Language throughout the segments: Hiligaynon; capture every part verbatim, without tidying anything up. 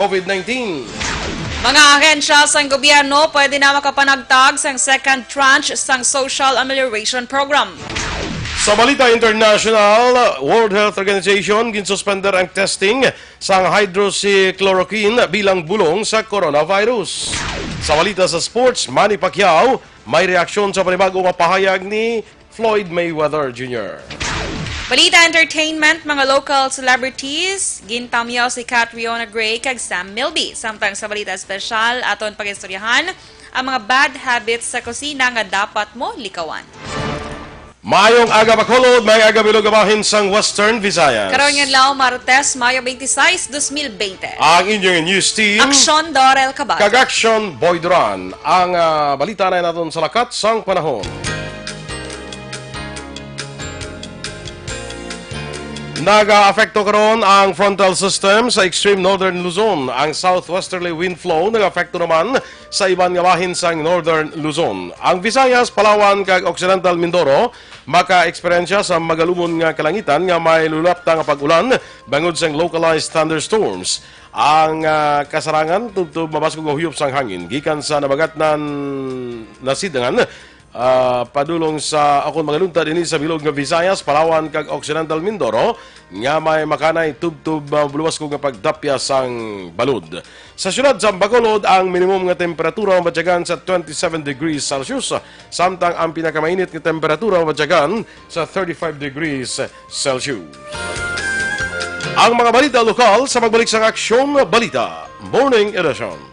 COVID nineteen. Mga ahensya sang gobyerno pwede na makapanagtag sang second tranche sang Social Amelioration Program. Sa balita international, World Health Organization ginsuspender ang testing sang hydroxychloroquine bilang bulong sa coronavirus. Sa balita sa sports, Manny Pacquiao may reaksyon sa panibago nga pahayag ni Floyd Mayweather Junior. Balita entertainment, mga local celebrities, gintamyaw si Catriona Gray kag Sam Milby. Samtang sa balita espesyal, aton pag-istoryahan ang mga bad habits sa kusina nga dapat mo likawan. Maayong aga, Bacolod, maayong aga, bilog nga bahin sang Western Visayas. Karon nga adlaw, Martes, Mayo twenty-six, dos mil bente. Ang inyong news team, Aksyon Dorel Cabal kag Aksyon Boy Duran. Ang, ah, balita na naton sa lakat sang panahon. Nagaapekto karon ang frontal system sa extreme northern Luzon. Ang southwesterly wind flow nagaapekto naman sa iban nga bahin sang northern Luzon. Ang Visayas, Palawan, kag Occidental Mindoro maka-eksperyensya sa magalumon nga kalangitan nga may lulapta nga pag-ulan bangod sang localized thunderstorms. Ang, ah, kasarangan tubtob mabaskog nga huyop sang hangin gikan sa nabagatnan nasidangan, ah, padulong sa akon mga lunta dinhi sa bilog nga Visayas, Palawan, kag Occidental Mindoro, nga may makanay tubtob, ah, mabaskog nga pagdapya sang balod. Sa siyudad sa Bacolod, ang minimum nga temperatura mabatyagan sa twenty-seven degrees Celsius, samtang ang pinakamainit nga temperatura mabatyagan sa thirty-five degrees Celsius. Ang mga balita lokal sa pagbalik sang Aksyon Balita Morning Edition.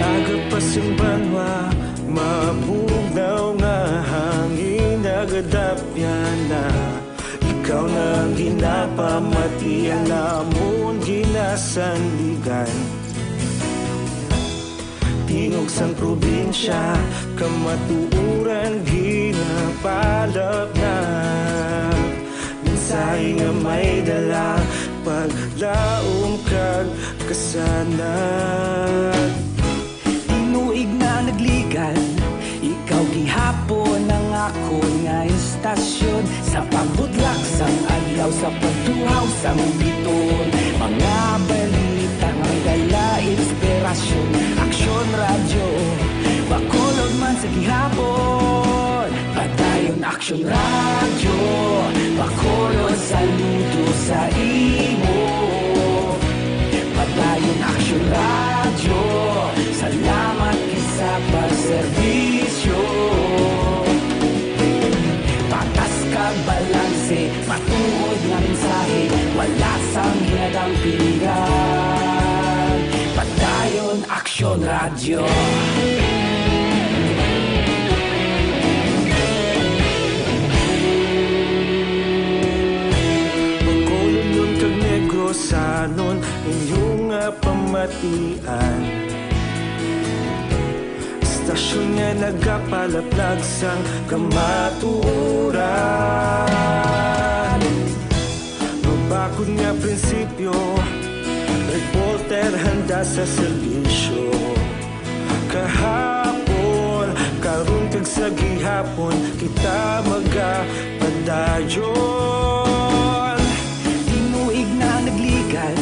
Aga pa sing banwa, mabugnaw nga hangin nagadapyan na. Ikaw na ang ginapamatian, amon ginasandigan. Tingog sang probinsya, kamatuoran ginapalapnag. Mensahe nga may dala, paglaom kag kasanag. Tinuig na nagligad, ikaw gihapon ang akon nga istasyon. Sa pagbutlak sang adlaw, sa pagtuhaw sang bituon, mga balita nga may dala inspirasyon. Aksyon Radyo, Bacolod man sa gihapon. Padayon Aksyon Radyo, Bacolod, saludo sa imo. Padayon Aksyon Radyo, salamat gid sa pagserbisyo. Patas kag balanse, matuod nga mensahe, wala sang hinadang piligan. Padayon Aksyon Radyo. Bacolod kag Negrosanon, inyo nga pamatian. Istasyon nga nagapalaplag sang kamatuoran. Mabakod nga prinsipyo, reporter handa sa serbisyo. Kahapon, karon kag sa gihapon, kita magapadayon. Tinuig na nagligad,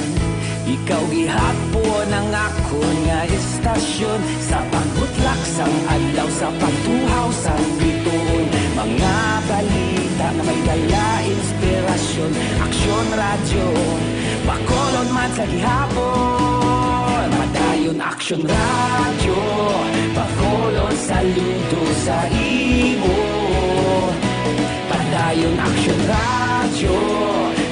ikaw gihapon ang akon nga istasyon. Sa pagbutlak sang adlaw, sa pagtuhaw sang bituon, mga balita nga may dala inspirasyon. Aksyon Radyo, Bacolod man sa gihapon. Padayon Aksyon Radyo, Bacolod, saludo sa imo. Padayon Aksyon Radyo,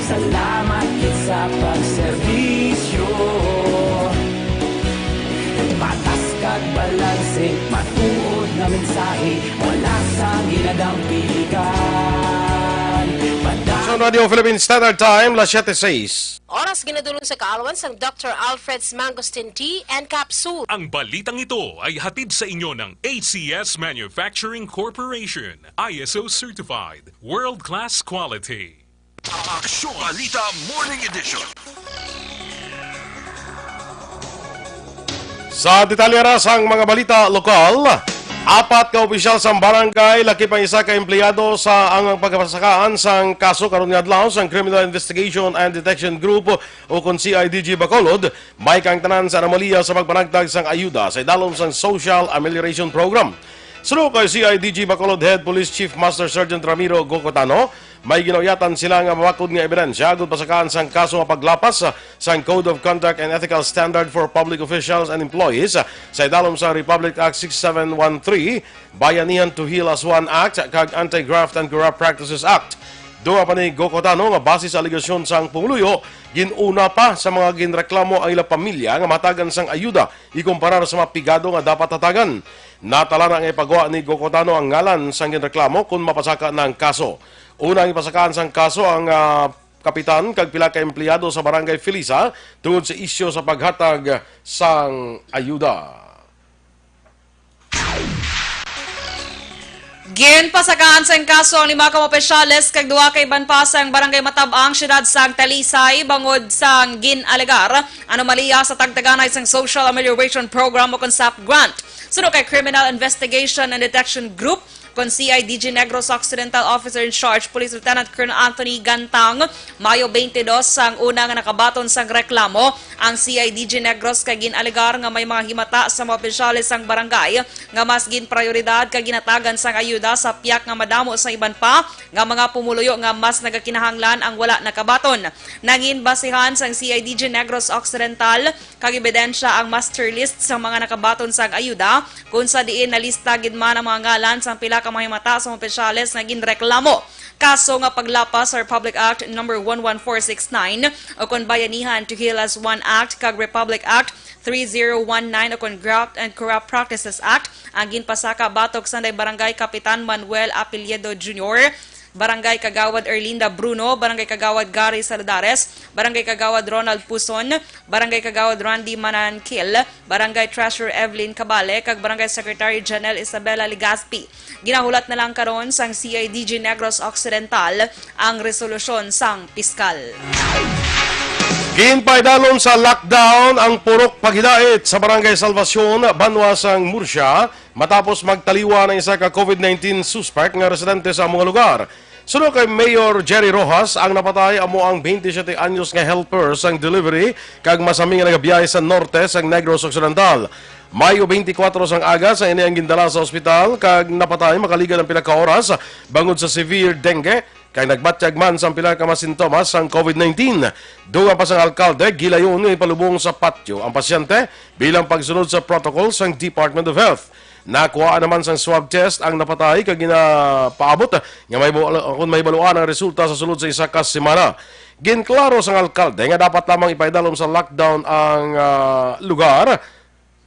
salamat gid sa pagserbisyo. Patas kag balanse, matuod nga mensahe, wala sang hinadang piligan. Padayon. So, Radio Philippine Standard Time, las siete seis. Oras ginadulong sa kaalwan sang Doctor Alfred's Mangosteen Tea and Capsule. Ang balitang ito ay hatid sa inyo ng A C S Manufacturing Corporation, I S O certified, world-class quality. Aksyon Balita Morning Edition. Sa detalye ra sang mga balita lokal, apat ka opisyal sang barangay lakip ang isa ka empleyado sa ang pagpasakaan sang kaso karon nga adlaw sang Criminal Investigation and Detection Group o kon C I D G Bacolod, may kaangtanan sa anomalya sa pagpanagtag sang ayuda sa idalom sang Social Amelioration Program. Suno kay C I D G Bacolod Head Police Chief Master Sergeant Ramiro Gokotano, may ginauyatan sila nga mabakod nga ebidensya agud pasakaan sang kaso nga paglapas sang Code of Conduct and Ethical Standard for Public Officials and Employees sa idalom sang Republic Act six seven one three, Bayanihan to Heal as One Act, kag Anti-Graft and Corrupt Practices Act. Duha pa ni Gokotano nga base sa alegasyon sang pumuluyo, gin-una pa sa mga ginreklamo ang ilang pamilya nga mahatagan sang ayuda ikumparar sa mga pigado nga dapat hatagan. Natala na nga ipagawa ni Gokotano ang ngalan sang ginreklamo kon mapasaka na ang kaso. Una ang ipasakaan sang kaso ang, ah, kapitan kag pila ka empleyado sa Barangay Felisa tungod sa isyu sa paghatag sang ayuda. Ginpasakaan sang kaso ang lima ka mga opisyales kag duha ka iban pa sang Barangay Matab-ang, siyudad sang Talisay, bangod sang gin-alegar anomalya sa tagtaganay sang Social Amelioration Program o kon SAP grant. Suno kay Criminal Investigation and Detection Group, kon C I D G Negros Occidental Officer in Charge, Police Lieutenant Colonel Anthony Gantang, Mayo twenty-two sang una nga nakabaton sang reklamo ang C I D G Negros, kay gin-alegar nga may mga himata sa mga opisyales sang barangay nga mas ginprioridad kag ginhatagan sang ayuda sa piyak nga madamo sa iban pa nga mga pumuluyo nga mas nagakinahanglan ang wala nakabaton. Nangin basihan sang C I D G Negros Occidental kag ebidensya ang master list sa mga nakabaton sang ayuda, kung sa diin nalista gid man ang mga ngalan sang pila ka mga himata sa mga opisyales nga ginreklamo. Kaso nga paglapas sa Republic Act number one one four six nine o kon Bayanihan to Heal as One Act kag Republic Act three zero one nine o kon Graft and Corrupt Practices Act ang ginpasaka batok sanday Barangay Kapitan Manuel Apelyedo Junior, Barangay Kagawad Erlinda Bruno, Barangay Kagawad Gary Saladares, Barangay Kagawad Ronald Puson, Barangay Kagawad Randy Mananangkil, Barangay Treasurer Evelyn Cabale, kag Barangay Secretary Janelle Isabella Legazpi. Ginahulat na lang karon sang C I D G Negros Occidental ang resolusyon sang piskal. Ginpaidalom sa lockdown ang Purok Paghidait sa Barangay Salvacion, banwa sang Murcia, matapos magtaliwan ang isa ka COVID nineteen suspect nga residente sa amo nga lugar. Suno kay Mayor Jerry Rojas, ang napatay amo ang twenty-seven anyos nga helper sang delivery kag masami nga nagabiyahe sa norte sang Negros Occidental. Mayo twenty-four sang aga sa ini ang gindala sa ospital kag napatay makaligad ang pila ka oras bangod sa severe dengue kag nagbatyag man sang pila ka mga sintomas sang COVID nineteen. Dugang pa sang alkalde, gilayon nga ipalubong sa patio ang pasyente bilang pagsunod sa protocol sang Department of Health. Nakuhaan naman sang swab test ang napatay kag ginapaabot nga may bu-, kung may baluan ang resulta sa sulod sa isa ka semana. Ginklaro sang alkalde nga dapat lamang ipaidalom sa lockdown ang, ah, lugar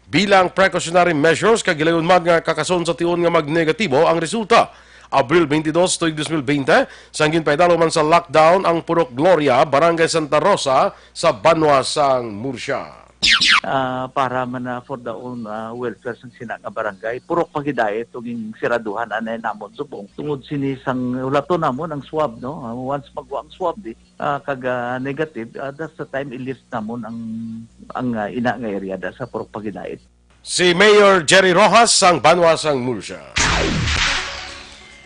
bilang precautionary measures kag gilayon man nga kakason sa tion nga magnegatibo ang resulta. Abril twenty-dos, tuig dos mil bente, sang ginpaidalom man sa lockdown ang Purok Gloria, Barangay Santa Rosa, sa banwa sang Murcia. Ah, para man na for the own, ah, welfare sang sina nga barangay. Purok Paghidait, ug ginsiraduhan anay namon subong. Tungod sini sang hulaton namon ang swab, no? Ah, once magwa ang swab, di, ah, kag, ah, negative, ah, that's the time i-lift namon ang, ang, ah, ina nga area da sa Purok Paghidait. Si Mayor Jerry Rojas sang banwa sang Murcia.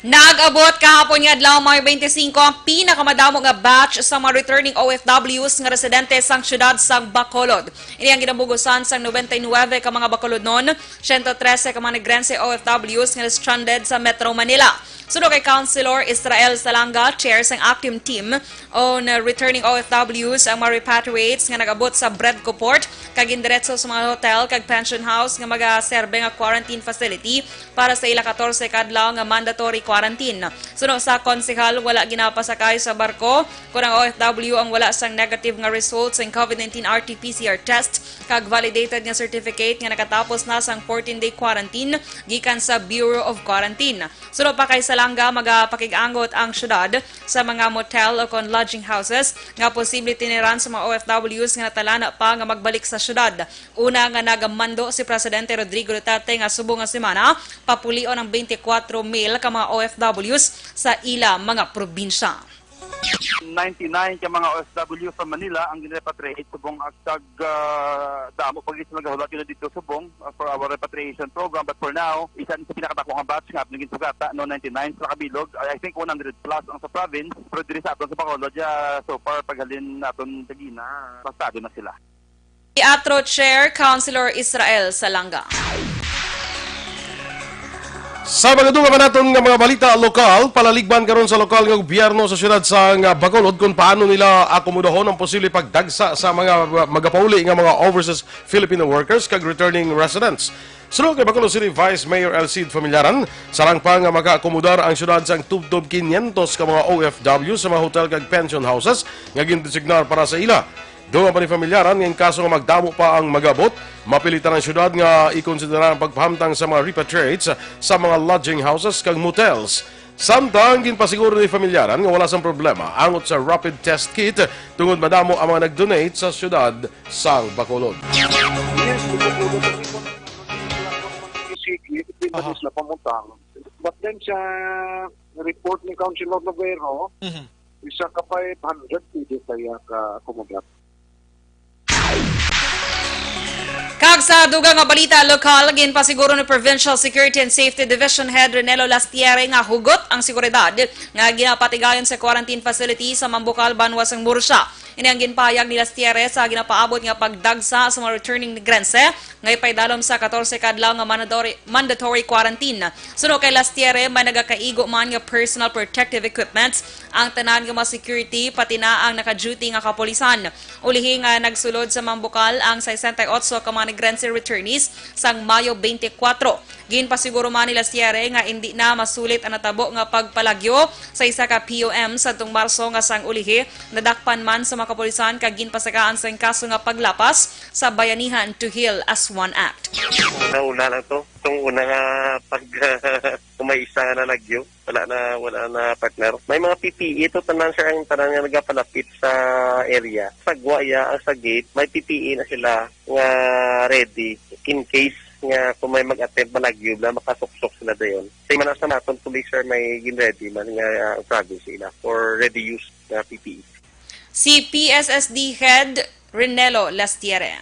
Nag-abot kahapon nga adlaw, Mayo twenty-five, ang pinakamadamo nga batch sa mga returning O F Ws nga residente sang siyudad sang Bacolod. Ini ang ginabugusan sang nobenta y nuebe ka mga Bacolodnon, siyento trese ka mga Negrense O F Ws nga stranded sa Metro Manila. Suno kay Councilor Israel Salanga, chair sang ACTIM team on, uh, returning O F Ws ang mga repatriates nga nag-abot sa Bredco Port kag gindiretso sa mga hotel kag pension house nga magaserbe nga quarantine facility para sa ila katorse ka adlaw nga mandatory quarantine. Suno sa konsehal, wala ginapasakay sa barko kon ang O F W ang wala sang negative nga result sa COVID nineteen R T P C R test kag validated nga certificate nga nakatapos na sang fourteen-day quarantine gikan sa Bureau of Quarantine. Suno pa kay Salanga, Ang magapakig-angot ang syudad sa mga motel o kon lodging houses nga posible tiniran sa mga O F Ws nga natalana pa nga magbalik sa syudad. Una nga nagamando si Presidente Rodrigo Duterte nga subong nga semana, papulion ang twenty-four mil ka mga O F Ws sa ila mga probinsya. Ninety-nine ka mga O F W from Manila ang gin-repatriate subong, ah, kag, ah, damo pa gid sila nagahulat dito subong, ah, for our repatriation program. But for now, isa ni sa pinakadako nga batch nga naging sugata, no, ninety-nine sa Kabilog. I I think one hundred plus ang sa province, pero diri sa aton sa Bacolod, ya, so far, paghalin naton sa Gina, pasado na sila. Teatro Chair, Councilor Israel Salanga. Sa mga dugang naton nga mga balita lokal, palaligban karon sa lokal nga gobyerno sa siyudad sang Bacolod kung paano nila akomodahon ang posible pagdagsa sa mga magapauli nga mga overseas Filipino workers kag returning residents. Suno kay Bacolod City Vice Mayor Elcid Familiaran, sarang pa nga makaakomodar ang siyudad sang tubtob quinientos ka mga O F W sa mga hotel kag pension houses nga gindesignar para sa ila. Dungan pa ni Familiaran nga in kaso nga magdamo pa ang mag-abot, mapilitan ang syudad nga ikonsidera ang pagpahamtang sa mga repatriates sa mga lodging houses kag motels. Samtang ginpasiguro ni Familiaran nga wala sang problema angot sa rapid test kit tungod madamo ang mga nag-donate sa syudad sang Bacolod. Sige, depende sila pamutang. But then sa report ni Councilor Lovero, isa ka five hundred pwede kaya ka akomodar. Kag sa dugang nga balita lokal, ginpasiguro ni Provincial Security and Safety Division Head Renelo Lastiere nga hugot ang seguridad nga ginapatigayon sa quarantine facility sa Mambukal, banwa sang Murcia. Ini ang ginpahayag ni Lastiere sa ginapaabot nga pagdagsa sa mga returning migrantes nga ipaidalom sa katorse ka adlaw nga mandatory, mandatory quarantine. Suno kay Lastiere, may nagakaigo man nga personal protective equipments ang tanan nga mga security, pati na ang naka-duty nga kapulisan. Ulihi nga nagsulod sa Mambukal ang sesenta y otso ka mga migrantes returnees sang Mayo twenty-four. Ginpasiguro man ni Lastiere nga indi na masulit ang natabo nga pagpalagyo sa isa ka P O M sadtong Marso nga sang ulihi nadakpan man sa mga kapulisan kag ginpasakaan sang kaso nga paglapas sa bayanihan to Heal as One Act. Una-una lang to. Itong una nga pag kung may isa nga nalagyo, wala na, wala na, partner. May mga P P E to tanan, sir, ang tanan nga nagapalapit sa area. Sagwa ya ang sa gate, may P P E na sila nga ready in case nga kung may mag-attempt malagyo na makasuksok sila dayon. Sa man sa naton police, sir, may gin-ready man nga, ah, ang province nila for ready use nga P P E. Si P S S D Head Renelo Lastiere.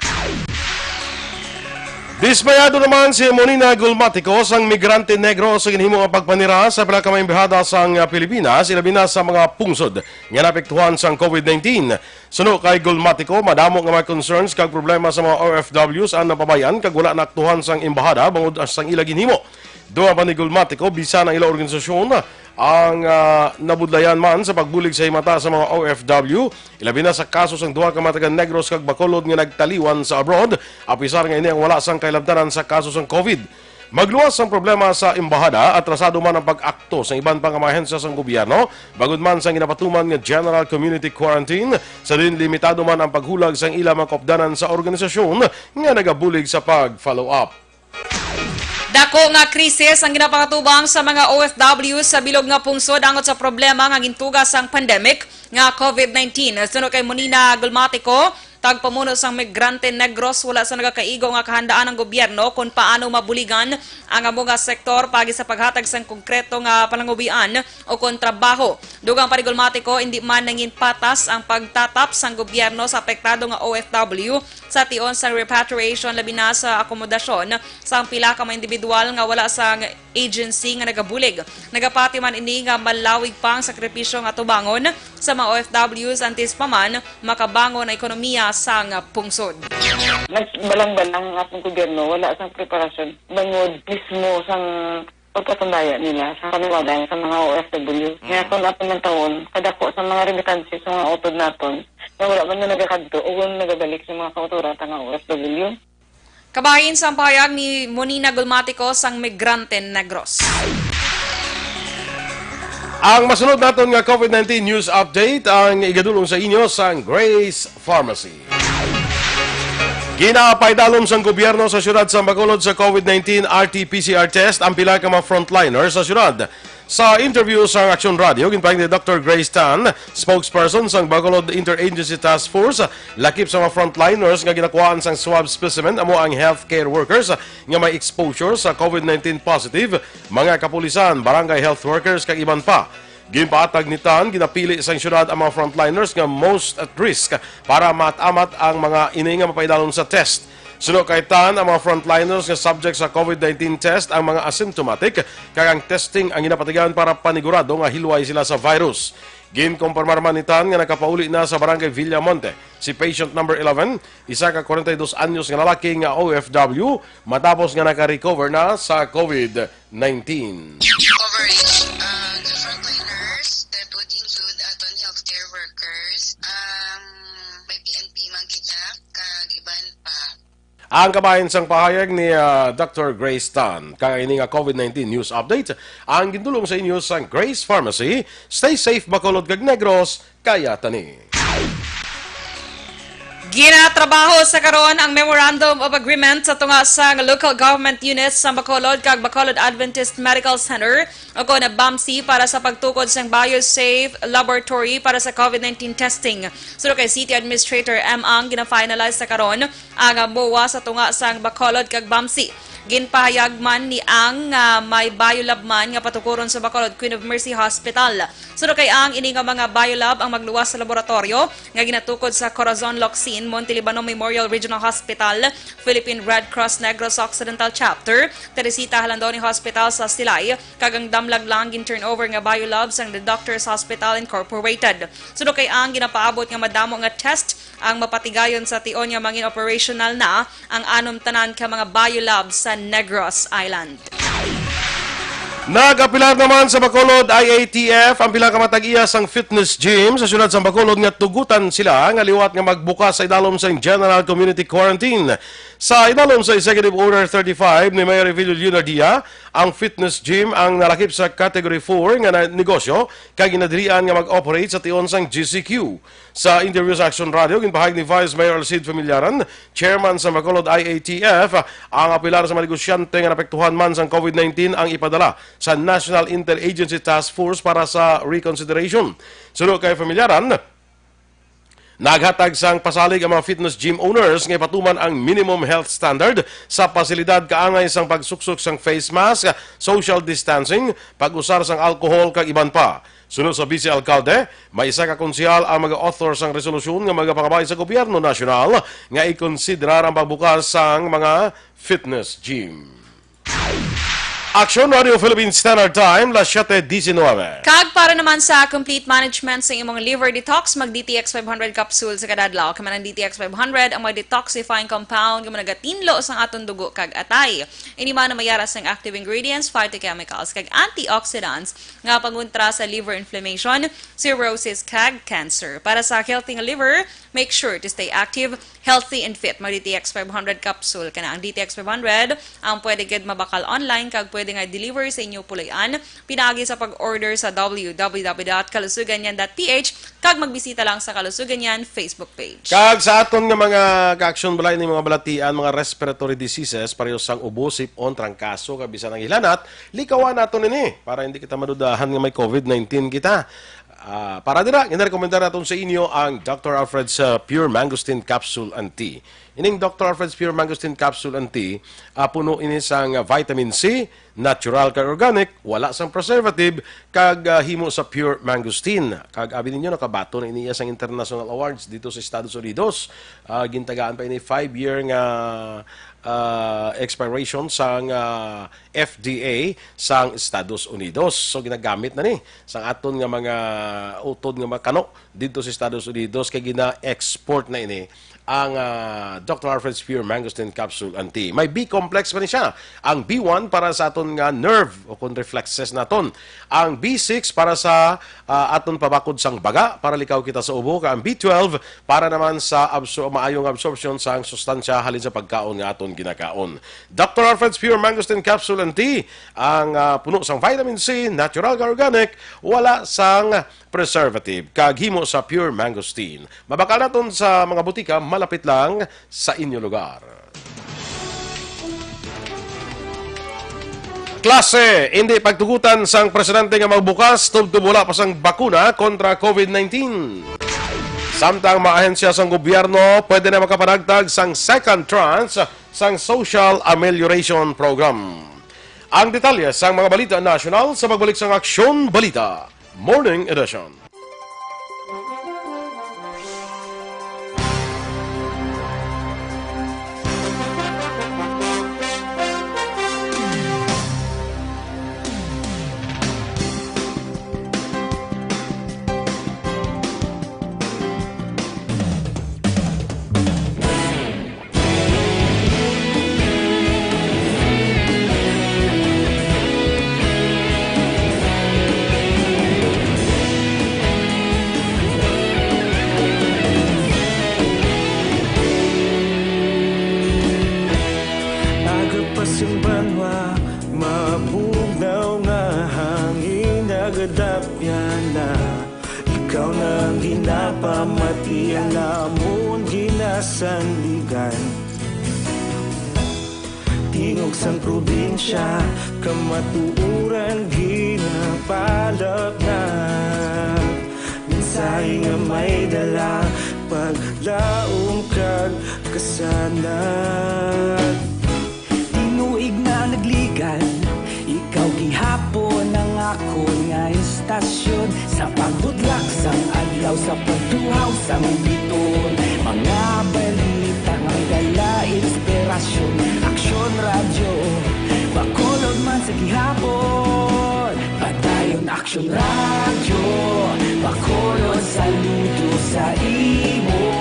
Dismayado naman si Monina Gulmatico sang migrante negro sa ginhimo nga pagpanira sa pila ka mga embahada sang Pilipinas, ilabi na sa mga pungsod nga naapektuhan sang COVID nineteen. Suno kay Gulmatico, madamo nga mga concerns kag problema sa mga O F Ws ang napabay-an kag wala naaktuhan sang embahada bangod sang ila ginhimo. Dugang pa ni Gulmatico, bisan ang ila organisasyon ang, ah, nabudlayan man sa pagbulig sa himata sa mga O F W, ilabi na sa kaso sang duha ka mga taga Negros kag Bacolod nga nagtaliwan sa abroad, apisar nga ini ang wala sang kailabtanan sa kaso sang COVID. Magluwas ang problema sa embahada, atrasado man ang pag-akto sa iban pa nga mga ahensya sang gobyerno, bangod man sang ginapatuman nga general community quarantine, sa diin limitado man ang paghulag sang ila mga kaupdanan sa organisasyon nga nagabulig sa pag-follow up. Dako nga krisis ang ginapakatubang sa mga O F W sa bilog nga pungsod angot sa problema nga gintuga sang pandemic nga COVID nineteen. Suno kay Monina Gulmatico, tagpamuno sang Migrante Negros, wala sa nagakaigo nga kahandaan ang gobyerno kon paano mabuligan ang amo nga sektor paagi sa paghatag sang konkreto nga panangubian o kon trabaho. Dugang pa ni Gulmatico, indi man nangin patas ang pagtatap sang gobyerno sa apektado nga O F W sa tion sang repatriation, labi na sa akomodasyon sang pila ka mga individual nga wala sang agency nga nagabulig. Nagapati man ini nga malawig pa ang sakripisyo nga tubangon sa mga O F Ws antes pa man makabangon ang ekonomiya sang pungsod. Nagbalang-balang ang atong gobyerno, wala sang preparasyon bangod mismo sang pagpatambaya nila sa panimalay sa mga O F W. Kaya kung aton man taon, kadako sa mga remittance sa mga utod naton, nga wala man na nagakadto o wala nagabalik sa mga kautoran sa mga O F W. Kabahin sang pahayag ni Monina Gulmatico sang Migrante Negros. Ang masunod naton nga COVID nineteen news update ang igadulong sa inyo sang Grace Pharmacy. Ginapaidalom sang gobyerno sa siyudad sa Bacolod sa COVID nineteen R T P C R test ang pila ka mga frontliner sa siyudad. Sa interview sa Action Radio, ginpahayag ni Doctor Grace Tan, spokesperson sang Bacolod Interagency Task Force, lakip sa mga frontliners nga ginakuhaan sang swab specimen amo ang healthcare workers nga may exposure sa COVID nineteen positive, mga kapulisan, barangay health workers, kag iban pa. Ginpahatag ni Tan, ginapili sang syudad ang mga frontliners nga most at risk para maamat ang mga ini nga mapaidalom sa test. Suno kay Tan, ang mga frontliners nga subject sa COVID nineteen test ang mga asymptomatic, kag ang testing ang ginapatigayon para panigurado nga hilway sila sa virus. Ginkumpirmar man ni Tan nga nakapauli na sa Barangay Villamonte si patient number eleven, isa ka forty-two anyos nga lalaki nga O F W, matapos nga naka-recover na sa COVID nineteen. Coverage, uh, the frontliners that would include aton healthcare workers, um, may P N P man kita, kag iban pa. Ang kabahin sang pahayag ni, ah, Doctor Grace Tan, kag ini nga COVID nineteen news update ang gindulong sa inyo sang Grace Pharmacy. Stay safe, Bacolod kag Negros, kaya tani. Ginatrabaho sa karon ang Memorandum of Agreement sa tunga sang local government units sa Bacolod kag Bacolod Adventist Medical Center, o kon BAMC, para sa pagtukod sang BioSafe Laboratory para sa COVID nineteen testing. Suno kay City Administrator M Ang, gina-finalize sa karon ang MOA sa tunga sang Bacolod kag BAMC. Ginpahayag man ni Ang nga may biolab man nga patukuron sa Bacolod Queen of Mercy Hospital. Suno kay Ang, ini nga mga biolab ang magluwas sa laboratoryo nga ginatukod sa Corazon Locsin, Monte Libano Memorial Regional Hospital, Philippine Red Cross Negros Occidental Chapter, Teresita Jalandoni Hospital sa Silay, kag ang damlag lang gin-turnover nga biolab sang The Doctors Hospital Incorporated. Suno kay Ang, ginapaabot nga madamo nga test ang mapatigayon sa tion nga mangin operational na ang anom tanan ka mga biolab sa Negros Island. Nag-apilar naman sa Bacolod I A T F ang pila ka matag-iya sang fitness gym sa siyudad sa Bacolod nga tugutan sila nga liwat nga magbukas sa idalom sang general community quarantine. Sa idalom sa Executive Order thirty-five ni Mayor Evelio Leonardia, ang fitness gym ang nalakip sa Category four nga na-, negosyo kag ginadilian nga mag-operate sa tion sang G C Q. Sa interview sa Action Radio, ginpahayag ni Vice Mayor Alcid Familiaran, chairman sa Bacolod I A T F, ang apilar sa mga negosyante nga naapektuhan man sang COVID nineteen ang ipadala sa National Interagency Task Force para sa reconsideration. Suno kay Familiaran, naghatag sang pasalig ang mga fitness gym owners nga ipatuman ang minimum health standard sa pasilidad kaangay sang pagsuksok sang face mask, social distancing, pag-usar sang alcohol, kag iban pa. Suno sa Vice Alcalde, may isa ka konsehal ang mag-author sang resolusyon nga magapangabay sa gobyerno nasyonal nga ikonsiderar ang pagbukas sang mga fitness gym. Action Radio Philippine Standard Time, las siete diecinueve. Kag para naman sa complete management sa imong liver detox, mag D T X five hundred capsule sa kada adlaw. Kay man ang D T X five hundred ang may detoxifying compound nga nagatinlo sa aton dugo kag atay. Ini man ang may ara sang active ingredients, phytochemicals, kag antioxidants nga pangontra sa liver inflammation, cirrhosis, kag cancer. Para sa healthy nga liver, make sure to stay active, healthy, and fit. Mag D T X five hundred capsule ka na. Ang D T X five hundred ang pwede gid mabakal online kag pwede nga i-deliver sa inyo puloy-an pinaagi sa pag-order sa W W W dot kalusuganyan dot P H kag magbisita lang sa Kalusuganyan Facebook page. Kag sa aton nga mga ka-action, balay ni mga balatian, mga respiratory diseases, pareho sang ubo, sip-on, trangkaso, kag bisan ang hilanat, likawan naton ini para hindi kita madudahan nga may COVID nineteen kita. Ah, para dira, ginarekomendar naton sa inyo ang Doctor Alfred's, ah, Pure Mangosteen Capsule and Tea. Ining Doctor Alfred's Pure Mangosteen Capsule and Tea, ah, puno ini sang vitamin C, natural kag organic, wala sang preservative, kag, ah, himo sa pure mangosteen. Kag abi ninyo, nakabaton na ini iya sang international awards dito sa Estados Unidos. Ah, gintagaan pa ini five-year nga, ah, expiration sang, ah, F D A sang Estados Unidos. So, ginagamit na ni sang aton nga mga utod nga mga kano dito sa Estados Unidos, kay gina-export na ini ang, ah, Doctor Alfred's Pure Mangosteen Capsule and Tea. May B complex pa ni siya. Ang B one para sa aton nga nerve o kung reflexes naton. Ang B six para sa, ah, aton pabakod sang baga, para likaw kita sa ubo. Kag ang B twelve para naman sa absor-, maayong absorption sang sustansya halin sa pagkaon nga aton ginakaon. Doctor Alfred's Pure Mangosteen Capsule and Tea, ang, ah, puno sang vitamin C, natural kag organic, wala sang preservative, kag himo sa pure mangosteen. Mabakal naton sa mga butika malapit lang sa inyo lugar. Klase, indi pagtugutan sang presidente nga magbukas tubtob wala pa sang bakuna kontra COVID nineteen. Samtang mga ahensya sang gobyerno pwede na makapanagtag sang second tranche sang Social Amelioration Program. Ang detalye sang mga balita nasyonal sa pagbalik sang Aksyon Balita Morning Edition. Aga pa sing banwa, mabugnaw nga hangin nagadapyan na. Ikaw na ang ginapamati, ang amon ginasandigan. Tingog sang probinsya, kamatuoran ginapalapnag. Mensahe nga may dala, paglaom kag kasanag. Tinuig na nagligan, ikaw gihapon ang akon nga istasyon. Sa pagbutlak sang adlaw, sa pagtuhaw sang biton, mga balita nga may dala inspirasyon. Aksyon Radyo, Bacolod man sa gihapon. Padayon Aksyon Radyo, Bacolod, saludo sa imo.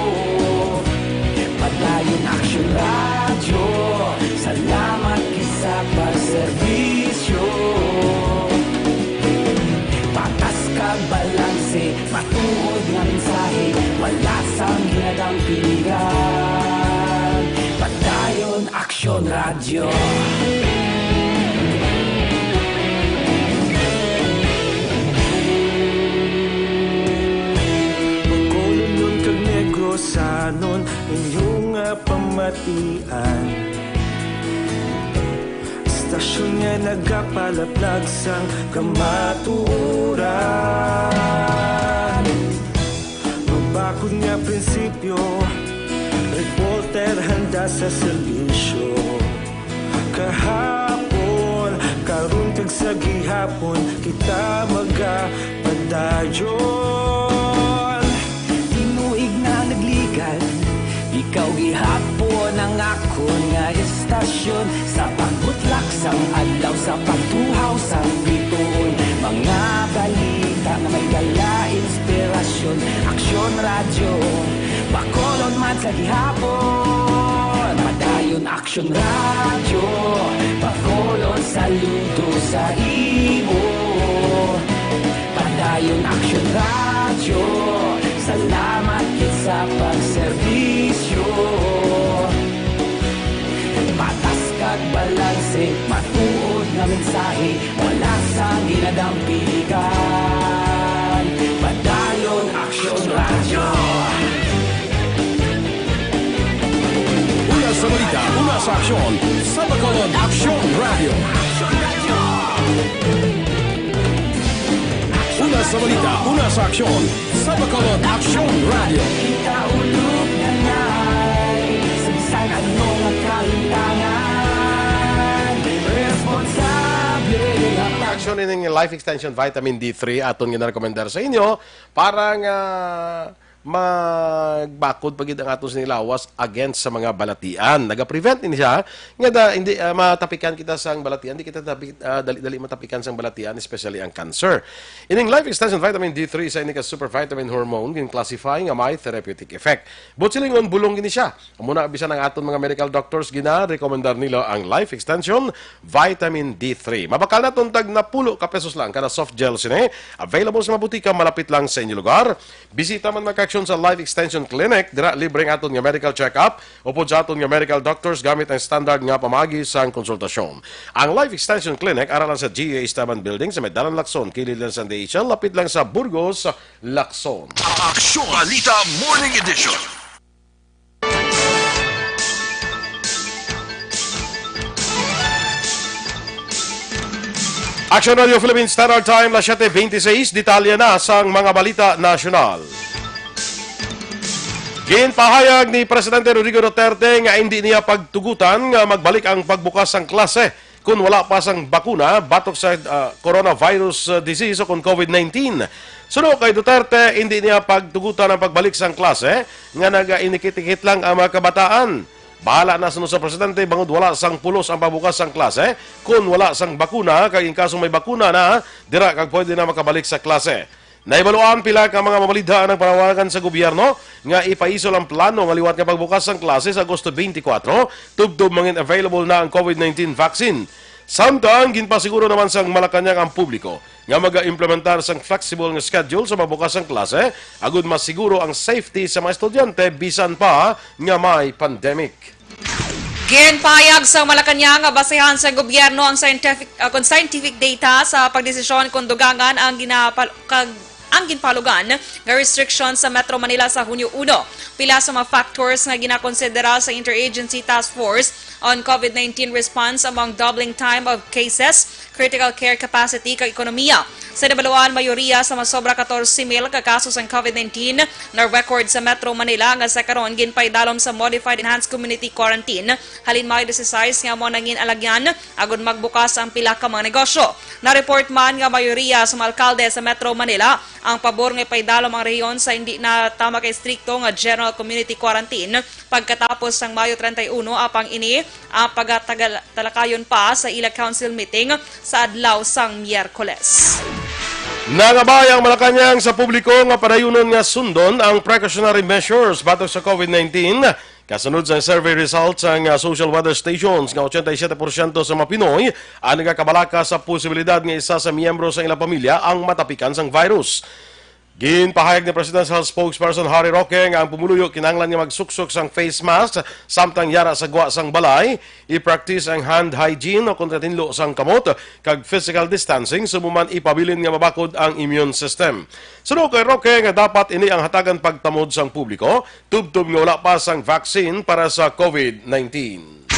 Padayon Aksyon Radyo, salamat gid sa pagserbisyo. Patas kag balanse, matuod nga mensahe, wala sang ginadampigan. Padayon Aksyon Radyo. Bacolodnon kag Negrosanon, inyo nga pamatian. Istasyon nga nagapalaplag sang kamatuoran. Mabakod nga prinsipyo, reporter handa sa serbisyo. Kahapon, karon kag sa gihapon, kita magapadayon. Tinuig na nagligan, ikaw gihapon ang akon nga istasyon. Sa pagbutlak sang adlaw, sa pagtuhaw sang bituon, mga balita nga may dala inspirasyon. Aksyon Radyo, Bacolod man sa gihapon. Padayon Aksyon Radyo, Bacolod, saludo sa imo. Padayon Aksyon Radyo, salamat gid sa pagserbisyo. Patas kag balanse, matuod nga mensahe, wala sang ginadampigan. Padayon Aksyon Radyo. Una sa balita, una sa aksyon, sa Bacolod Aksyon Radyo. Una sa balita, una sa aksyon, sa Bacolod Aksyon Radyo. Kita ulog na ngay, sa bisan ano nga kalimtangan, responsable ang Aksyon ining Life Extension Vitamin D three aton ginarekomendar sa inyo para nga magbakod pa gid ang aton sini lawas against sa mga balatian. Naga-prevent ini siya nga da, hindi, ah, matapikan kita sang balatian, di kita tapi-, ah, dali-dali matapikan sang balatian, especially ang cancer. Ining Life Extension Vitamin D three sa ini ka super vitamin hormone gin-classify nga may therapeutic effect. Buot silingon, bulong gini siya. Amo na, bisan ang aton mga medical doctors gina-rekomendar nila ang Life Extension Vitamin D three. Mabakal naton tag napulo ka pesos lang kada soft gel sini. Available sa mga butika malapit lang sa inyo lugar. Bisita man mga kaaksyon sa Life Extension Clinic, dira libre ang aton nga medical check-up, upod sa aton nga medical doctors gamit ang standard nga pamaagi sang konsultasyon. Ang Life Extension Clinic ara lang sa G E A Esteban Building sa may Dalan Lacson, kilid lang sa D H L, lapit lang sa Burgos, Lacson. Aksyon Balita Morning Edition. Action Radio Philippines Standard Time, las siete veintiséis. Detalye na sang mga balita nasyonal. Ginpahayag ni Presidente Rodrigo Duterte nga hindi niya pagtugutan nga magbalik ang pagbukas sang klase kon wala pa sang bakuna batok sa, ah, coronavirus, ah, disease o kon COVID nineteen. Suno kay Duterte, hindi niya pagtugutan ang pagbalik sang klase nga nagainikit-ikit lang ang mga kabataan. Bahala na suno sa presidente bangod wala sang pulos ang pagbukas sang klase kon wala sang bakuna, kag in kaso may bakuna na, dira kag pwede na makabalik sa klase. Nahibaluan pila ka mga mabalidha ang nagpanawagan sa gobyerno nga ipaisol ang plano nga liwat nga pagbukas sang klase sa Agosto twenty-four, tubtob mangin available na ang COVID nineteen vaccine. Samtang ginpasiguro naman sang Malacañang ang publiko nga magaimplementar sang flexible nga schedule sa pagbukas sang klase agud masiguro ang safety sa mga estudyante bisan pa nga may pandemic. Ginpahayag sang Malacañang nga basehan sa gobyerno ang scientific, ah, kon scientific data sa pagdesisyon kon dugangan ang ginapal-, kag ang ginpalugan nga restriction sa Metro Manila sa Hunyo uno. Pila sa mga factors nga ginakonsidera sa Interagency Task Force on COVID nineteen Response among doubling time of cases, critical care capacity, kag ekonomiya. Sa nabaluan, mayoriya sa masobra katorse mil ka kaso sang COVID nineteen na record sa Metro Manila nga sa karon ginpaidalom sa Modified Enhanced Community Quarantine halin May dieciséis nga amo nangin alagyan agud magbukas ang pila ka mga negosyo. Na-report man nga mayoriya sa mga alkalde sa Metro Manila ang pabor nga ipaidalom ang rehiyon sa hindi na tama ka estrikto nga general community quarantine pagkatapos sang Mayo treinta y uno, apang ini ang pagatalakayon pa sa ila council meeting sa adlaw sang Miyerkules. Nangabay ang Malacañang sa publiko nga padayunon nga sundon ang precautionary measures batok sa COVID nineteen. Kasunod sa survey results sang, ah, social weather stations nga ochenta y siete porsyento sa mga Pinoy ang nagakabalaka sa posibilidad nga isa sa miyembro sa ilang pamilya ang matapikan sang virus. Ginpahayag ni Presidential Spokesperson Harry Roque nga ang pumuluyo kinahanglan nga magsuksok sang face mask samtang yara sa gwa sang balay, i-practice ang hand hygiene o kon katinlo sang kamot, kag physical distancing suno man ipabilin nga mabakod ang immune system. Suno kay Roque nga dapat ini ang hatagan pagtamod sang publiko tubtob nga wala pa sang vaccine para sa COVID nineteen.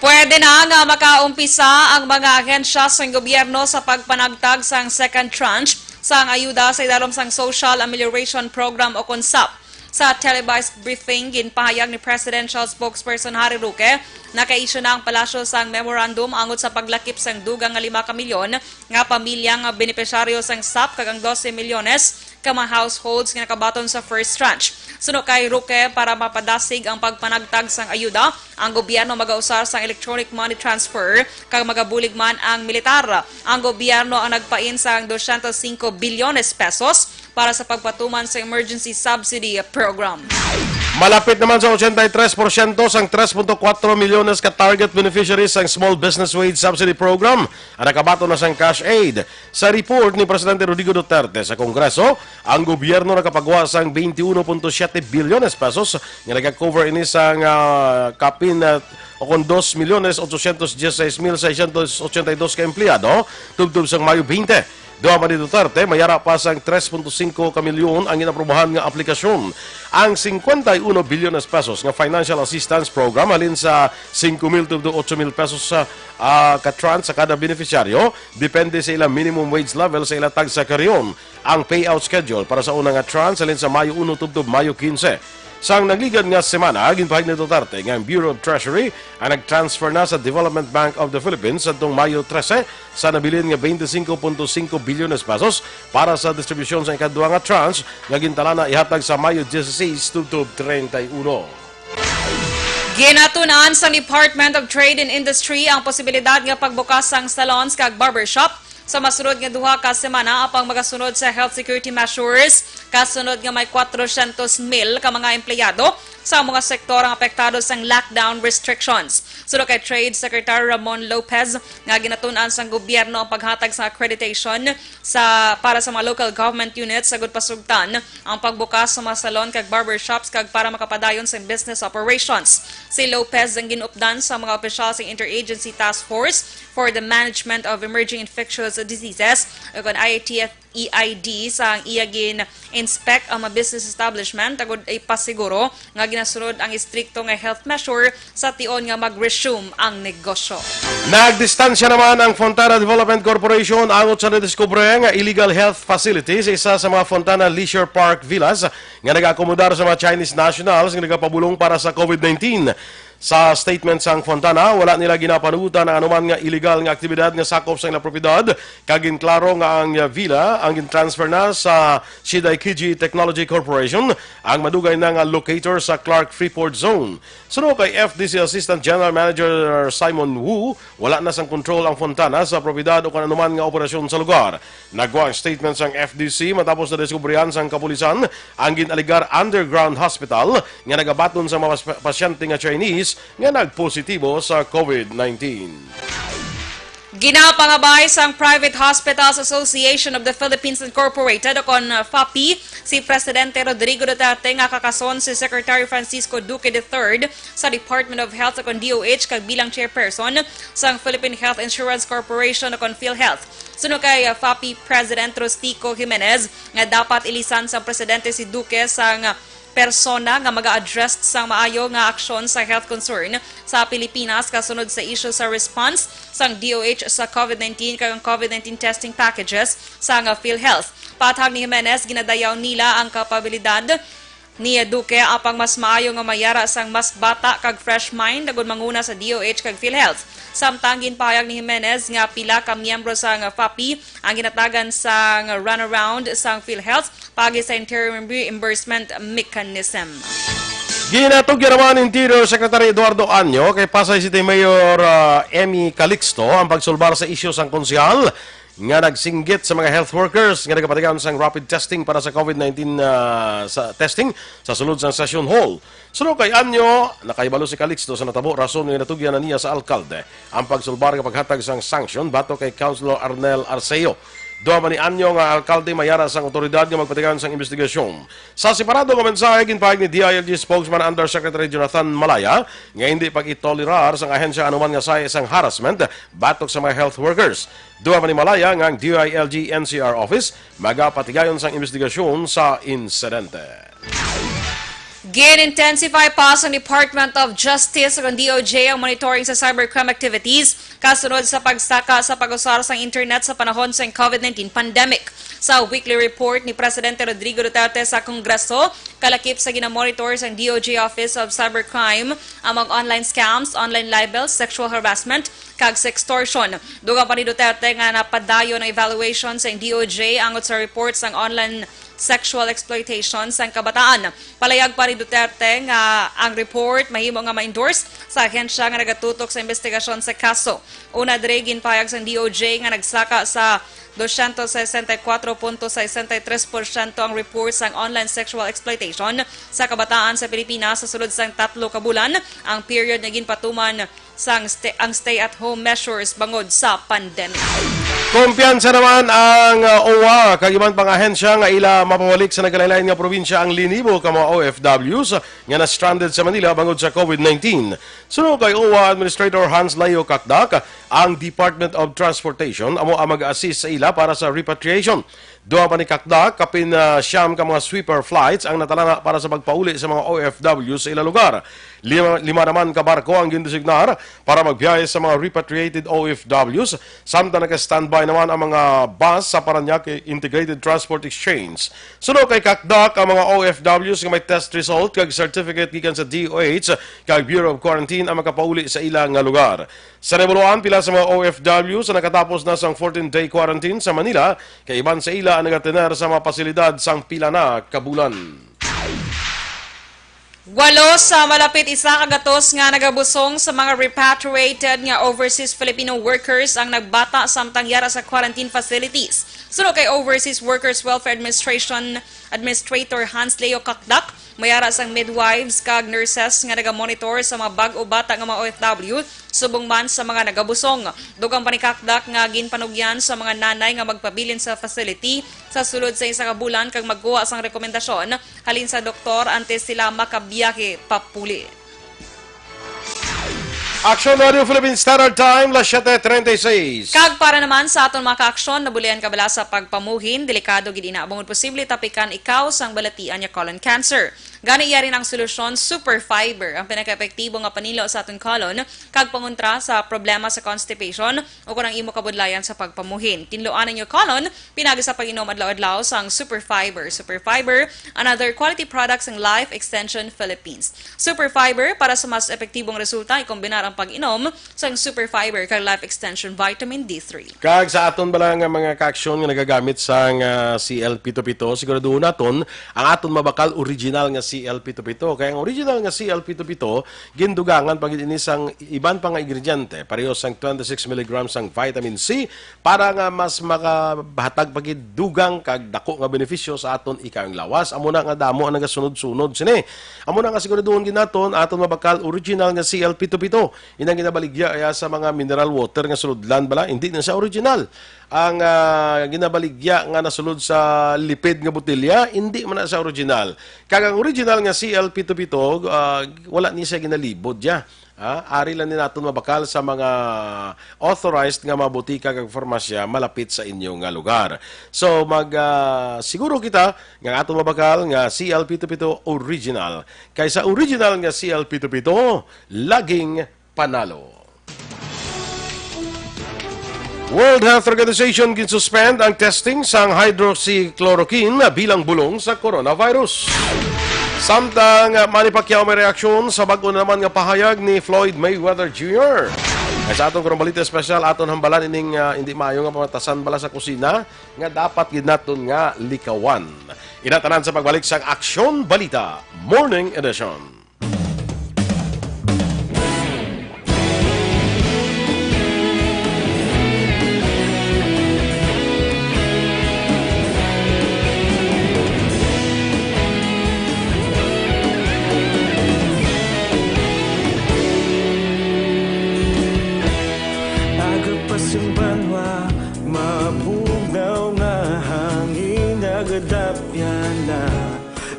Pwede na nga makaumpisa ang mga ahensya sang gobyerno sa pagpanagtag sang second tranche sang ayuda sa idalom sang Social Amelioration Program o kon SAP. Sa televised briefing, ginpahayag ni Presidential Spokesperson Harry Roque, naka-issue na ang palasyo sang memorandum angot sa paglakip sang dugang nga lima ka milyon nga pamilya nga benepisyaryo sang SAP kag ang dose milyones ka mga households nga nakabaton sa first tranche. Suno kay Roque, para mapadasig ang pagpanagtag sang ayuda, ang gobyerno magausar sang electronic money transfer kag magabulig man ang militar. Ang gobyerno ang nagpain sang dosyentos singko bilyones pesos para sa pagpatuman sa Emergency Subsidy Program. Malapit naman sa ochenta y tres porsyento sang tres punto kuwatro milyones ka target beneficiaries sang Small Business Wage Subsidy Program ang nakabaton na sang cash aid. Sa report ni Presidente Rodrigo Duterte sa Kongreso, ang gobyerno nakapagwa sang twenty-one point siete bilyones pesos nga nagakover ini sang, ah, kapin, ah, o kon dos milyones ochocientos dieciséis mil seiscientos ochenta y dos ka empleyado tubtob sang Mayo twenty. Duha man ni Duterte, mayara pa sang tres punto singko ka milyon ang ginaprubahan nga aplikasyon. Ang cincuenta y uno bilyones pesos nga financial assistance program halin sa singko mil tubtob ocho mil pesos sa, ah, ka tranche sa kada beneficiaryo, depende sa ila minimum wage level sa ila tagsa ka rehiyon. Ang payout schedule para sa una nga tranche halin sa Mayo uno tubtob Mayo quince. Sang nagligad nga semana, ginpahayag ni Duterte nga ang Bureau of Treasury ang nag-transfer na sa Development Bank of the Philippines sadtong Mayo trese sa nabilin nga twenty-cinco punto cinco bilyones pesos para sa distribusyon sa ikadua nga tranche nga gintalana ihatag sa Mayo dieciséis tubtob treinta y uno. Ginatun-an sang Department of Trade and Industry ang posibilidad nga pagbukas sang salons kag barbershop sa masunod nga duha ka semana, apang magasunod sa health security measures kasunod nga may kwatrocientos mil ka mga empleyado sa mga sektor ang apektado sang lockdown restrictions. Suno kay Trade Secretary Ramon Lopez, nga ginatun-an sang gobyerno ang paghatag sa accreditation sa, para sa mga local government units agud pasugtan ang pagbukas sa mga salon kag barbershops kag para makapadayon sa business operations. Si Lopez ang ginupdan sa mga opisyal sa Interagency Task Force for the Management of Emerging Infectious Diseases, o kon I T F E I D, sang iya gin-inspect ang mga business establishment agud ipasiguro nga ginasunod ang istrikto nga health measure sa tion nga mag-resume ang negosyo. Nagdistansya naman ang Fontana Development Corporation angot sa nadiskubre nga illegal health facility sa isa sa mga Fontana Leisure Park Villas nga nagaakomodar sa mga Chinese nationals nga nagapabulong para sa COVID nineteen. Sa statement sang Fontana, wala nila ginapanugutan ang anuman nga illegal nga aktibidad nga sakop sa ilang propiedad, kag ginklaro nga ang villa ang gintransfer na sa Shidaikiji Technology Corporation, ang madugay na nga locator sa Clark Freeport Zone. Suno kay F D C Assistant General Manager Simon Wu, wala na sang kontrol ang Fontana sa propiedad o kon anuman nga operasyon sa lugar. Nagwa ang statement sang F D C matapos na diskubrihan sang kapulisan ang gin-alegar underground hospital nga nagabaton sa mga pas-, pasyente nga Chinese nga nagpositibo sa COVID nineteen. Ginapangabay sang Private Hospitals Association of the Philippines Incorporated, o kon, uh, FAPI, si Presidente Rodrigo Duterte nga kakason si Secretary Francisco Duque the third sa Department of Health, o kon D O H, kag bilang chairperson sang Philippine Health Insurance Corporation, o kon PhilHealth. Suno kay, uh, FAPI President Rustico Jimenez nga dapat ilisan sang presidente si Duque sang, uh, persona nga maga-address sang maayo nga aksyon sa health concern sa Pilipinas kasunod sa isyu sa response sang D O H sa COVID nineteen kag ang COVID nineteen testing packages sang PhilHealth. Pahayag ni Jimenez, ginadayaw nila ang kapabilidad ni Duque apang mas maayo nga mayara sang mas bata kag fresh mind agud manguna sa D O H kag PhilHealth. Samtang ginpahayag ni Jimenez nga pila ka miyembro sang FAPI ang ginatagan sang runaround sang PhilHealth paagi sa interim reimbursement mechanism. Ginatugyan naman ni Interior Secretary Eduardo Año kay Pasay City Mayor, ah, Emmy Calixto ang pagsulbar sa isyu sang konsehal nga nagsinggit sa mga health workers nga nagapatigayon sang rapid testing para sa COVID nineteen, ah, sa testing sa sulod sang session hall. Suno kay Año, nakahibalo si Calixto sa natabo, rason nga ginatugyan na niya sa alkalde ang pagsulbar nga paghatag sang sanction batok kay Councilor Arnel Arceo. Duha man ni Año nga alkalde mayara sang awtoridad nga magpatigayon sang investigasyon. Sa separado nga mensahe, ginpahayag ni D I L G Spokesman Undersecretary Jonathan Malaya nga hindi pag-itolerar sang ahensya anuman nga sahi sang harassment batok sa mga health workers. Duha man ni Malaya nga ang D I L G N C R Office magapatigayon sang investigasyon sa insidente. Gin-intensify pa sang Department of Justice ug ang D O J ang monitoring sa cybercrime activities kasunod sa pagsaka sa pag-usar sang internet sa panahon sang COVID nineteen pandemic. Sa weekly report ni Presidente Rodrigo Duterte sa Kongreso, kalakip sa ginamonitor sang D O J Office of Cybercrime ang mga online scams, online libels, sexual harassment, kag sextortion. Dugang pa ni Duterte nga napadayon ang evaluation sang D O J angot sa report sang online sexual exploitation sang kabataan. Palayag pa ni Duterte nga ang report mahimo nga ma-endorse sa ahensya nga nagatutok sa investigasyon sa kaso. Una diri, ginpahayag sang D O J nga nagsaka sa dosyentos sesenta y kuatro punto sesenta y tres porsyento ang report sang online sexual exploitation sa kabataan sa Pilipinas sa sulod sang tatlo ka bulan, ang period nga ginpatuman sang sta-, ang stay-at-home measures bangod sa pandemic. Kumpiyansa naman ang, uh, OWWA kag iban pang ahensya nga ila mapawalik sa nagkalain-lain nga probinsya ang linibo ka mga O F Ws nga na-stranded sa Manila bangod sa COVID nineteen. Suno kay OWWA Administrator Hans Leo Cacdac, ang Department of Transportation amo ang mag-assist sa ila para sa repatriation. Duha pa ni Cacdac, kapin, ah, siyam ka mga sweeper flights ang natalana para sa pagpauli sa mga O F W sa ila lugar. Lima, lima naman ka barko ang gindesignar para magbiyahe sa mga repatriated O F Ws, samtang naka-standby naman ang mga bus sa Parañaque Integrated Transport Exchange. Suno kay Cacdac, ang mga O F Ws nga may test result kag certificate gikan sa D O H kag Bureau of Quarantine ang makapauli sa ila nga lugar. Sa nahibaluan, pila sa mga O F Ws ang nakatapos na sang fourteen-day quarantine sa Manila, kay iban sa ila ang nagatener sa mga pasilidad sang pila na ka bulan. Walo sa malapit isa ka gatos nga nagabusong sa mga repatriated nga overseas Filipino workers ang nagbata samtang yara sa quarantine facilities. Suno kay Overseas Workers Welfare Administration Administrator Hans Leo Cacdac, mayara sang midwives kag nurses nga nagamonitor sa mga bag-o bata nga mga O F W, subong man sa mga nagabusong. Dugang pa ni Cacdac nga ginpanugyan sa mga nanay nga magpabilin sa facility sa sulod sa isa ka bulan kag magkuha sang rekomendasyon halin sa doktor antes sila makabiyahe papuli. Aksyon Radio Philippine Standard Time, las siete treinta y seis. Kag para naman sa aton mga kaaksyon, nabulian ka bala sa pagpamuhin, delikado gid ina, bangod posible tapikan ikaw sang balatian nga colon cancer. Gani, yari na ang solusyon, Super Fiber, ang pinakaepektibo nga panilo sa aton colon kag pangontra sa problema sa constipation o kon ang imo kabudlayan sa pagpamuhin. Tinluan ang inyo colon pinagi sa pag-inom adlaw-adlaw sang Super Fiber. Super Fiber, another quality product sang Life Extension Philippines. Super Fiber, para sa mas epektibong resulta, ikombinar ang pag-inom sang Super Fiber kag Life Extension Vitamin D three. Kag sa aton bala nga mga kaaksyon nga nagagamit sang, ah, C L pito pito, siguraduhon naton ang aton mabakal original nga C L pito pito. Kay ang original nga C L pito pito, gindugangan pa gid ini sang iban pa nga ingrediente, pareho sang twenty-six milligrams sang vitamin C, para nga mas makahatag pa gid dugang kag dako nga benepisyo sa aton ikayong lawas. Amo na nga damo ang nagasunod-sunod sini. Amo na nga siguraduhon gid naton aton mabakal original nga C L pito pito. Inang ginabaligya ya sa mga mineral water nga sulodlan bala, hindi na siya original. Ang, ah, ginabaligya nga nasulod sa lipid nga botelya, hindi man na siya original. Kag ang original nga C L pito pito, ah, wala ni siya ginalibod ya. Ah, ari lang ni naton mabakal sa mga authorized nga mga botika kag farmasya malapit sa inyo nga lugar. So, mag, ah, siguro kita nga aton mabakal nga C L pito pito original. Kay sa original nga C L pito pito, laging panalo. World Health Organization ginsuspend ang testing sang hydroxychloroquine bilang bulong sa coronavirus. Samtang, ah, Manny Pacquiao may reaksyon sa bag-o na naman nga pahayag ni Floyd Mayweather Junior. Kay sa aton karong balita espesyal, aton hambalan ining, ah, hindi maayo nga pamatasan bala sa kusina nga dapat gid naton nga likawan. Ina tanan sa pagbalik sang Aksyon Balita Morning Edition. Aga pa sang banwa, mabugnaw nga hangin nagadapyan na.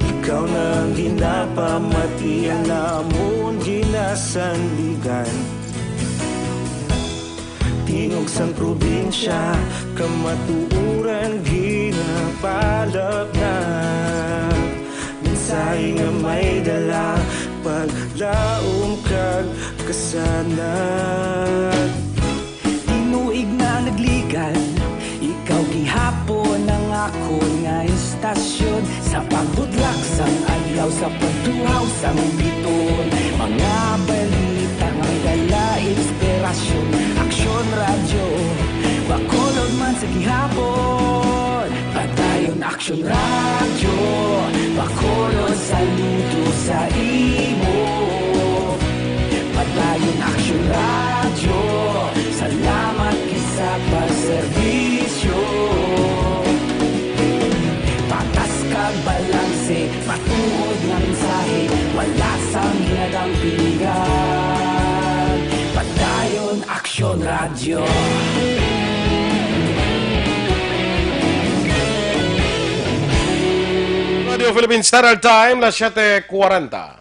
Ikaw na ang ginapamati, ang amon ginasandigan. Tingog sang probinsya, kamatuoran ginapalapnag. Mensahe nga may dala, paglaom kag kasanag. Tinuig na nagligad, ikaw gihapon ang akon nga istasyon. Sa pagbudlak sang adlaw, sa pagtuhaw sang biton, mga balita nga dala inspirasyon. Aksyon Radyo, Bacolod man sa gihapon. Padayon Aksyon Radyo, Bacolod, saludo sa imo. Padayon Aksyon Radyo, salamat gid sa pagserbisyo. Patas kag balanse, matuod nga mensahe, wala sang ginadampingan. Padayon Aksyon Radyo. Radio Philippine Standard Time, las siete cuarenta.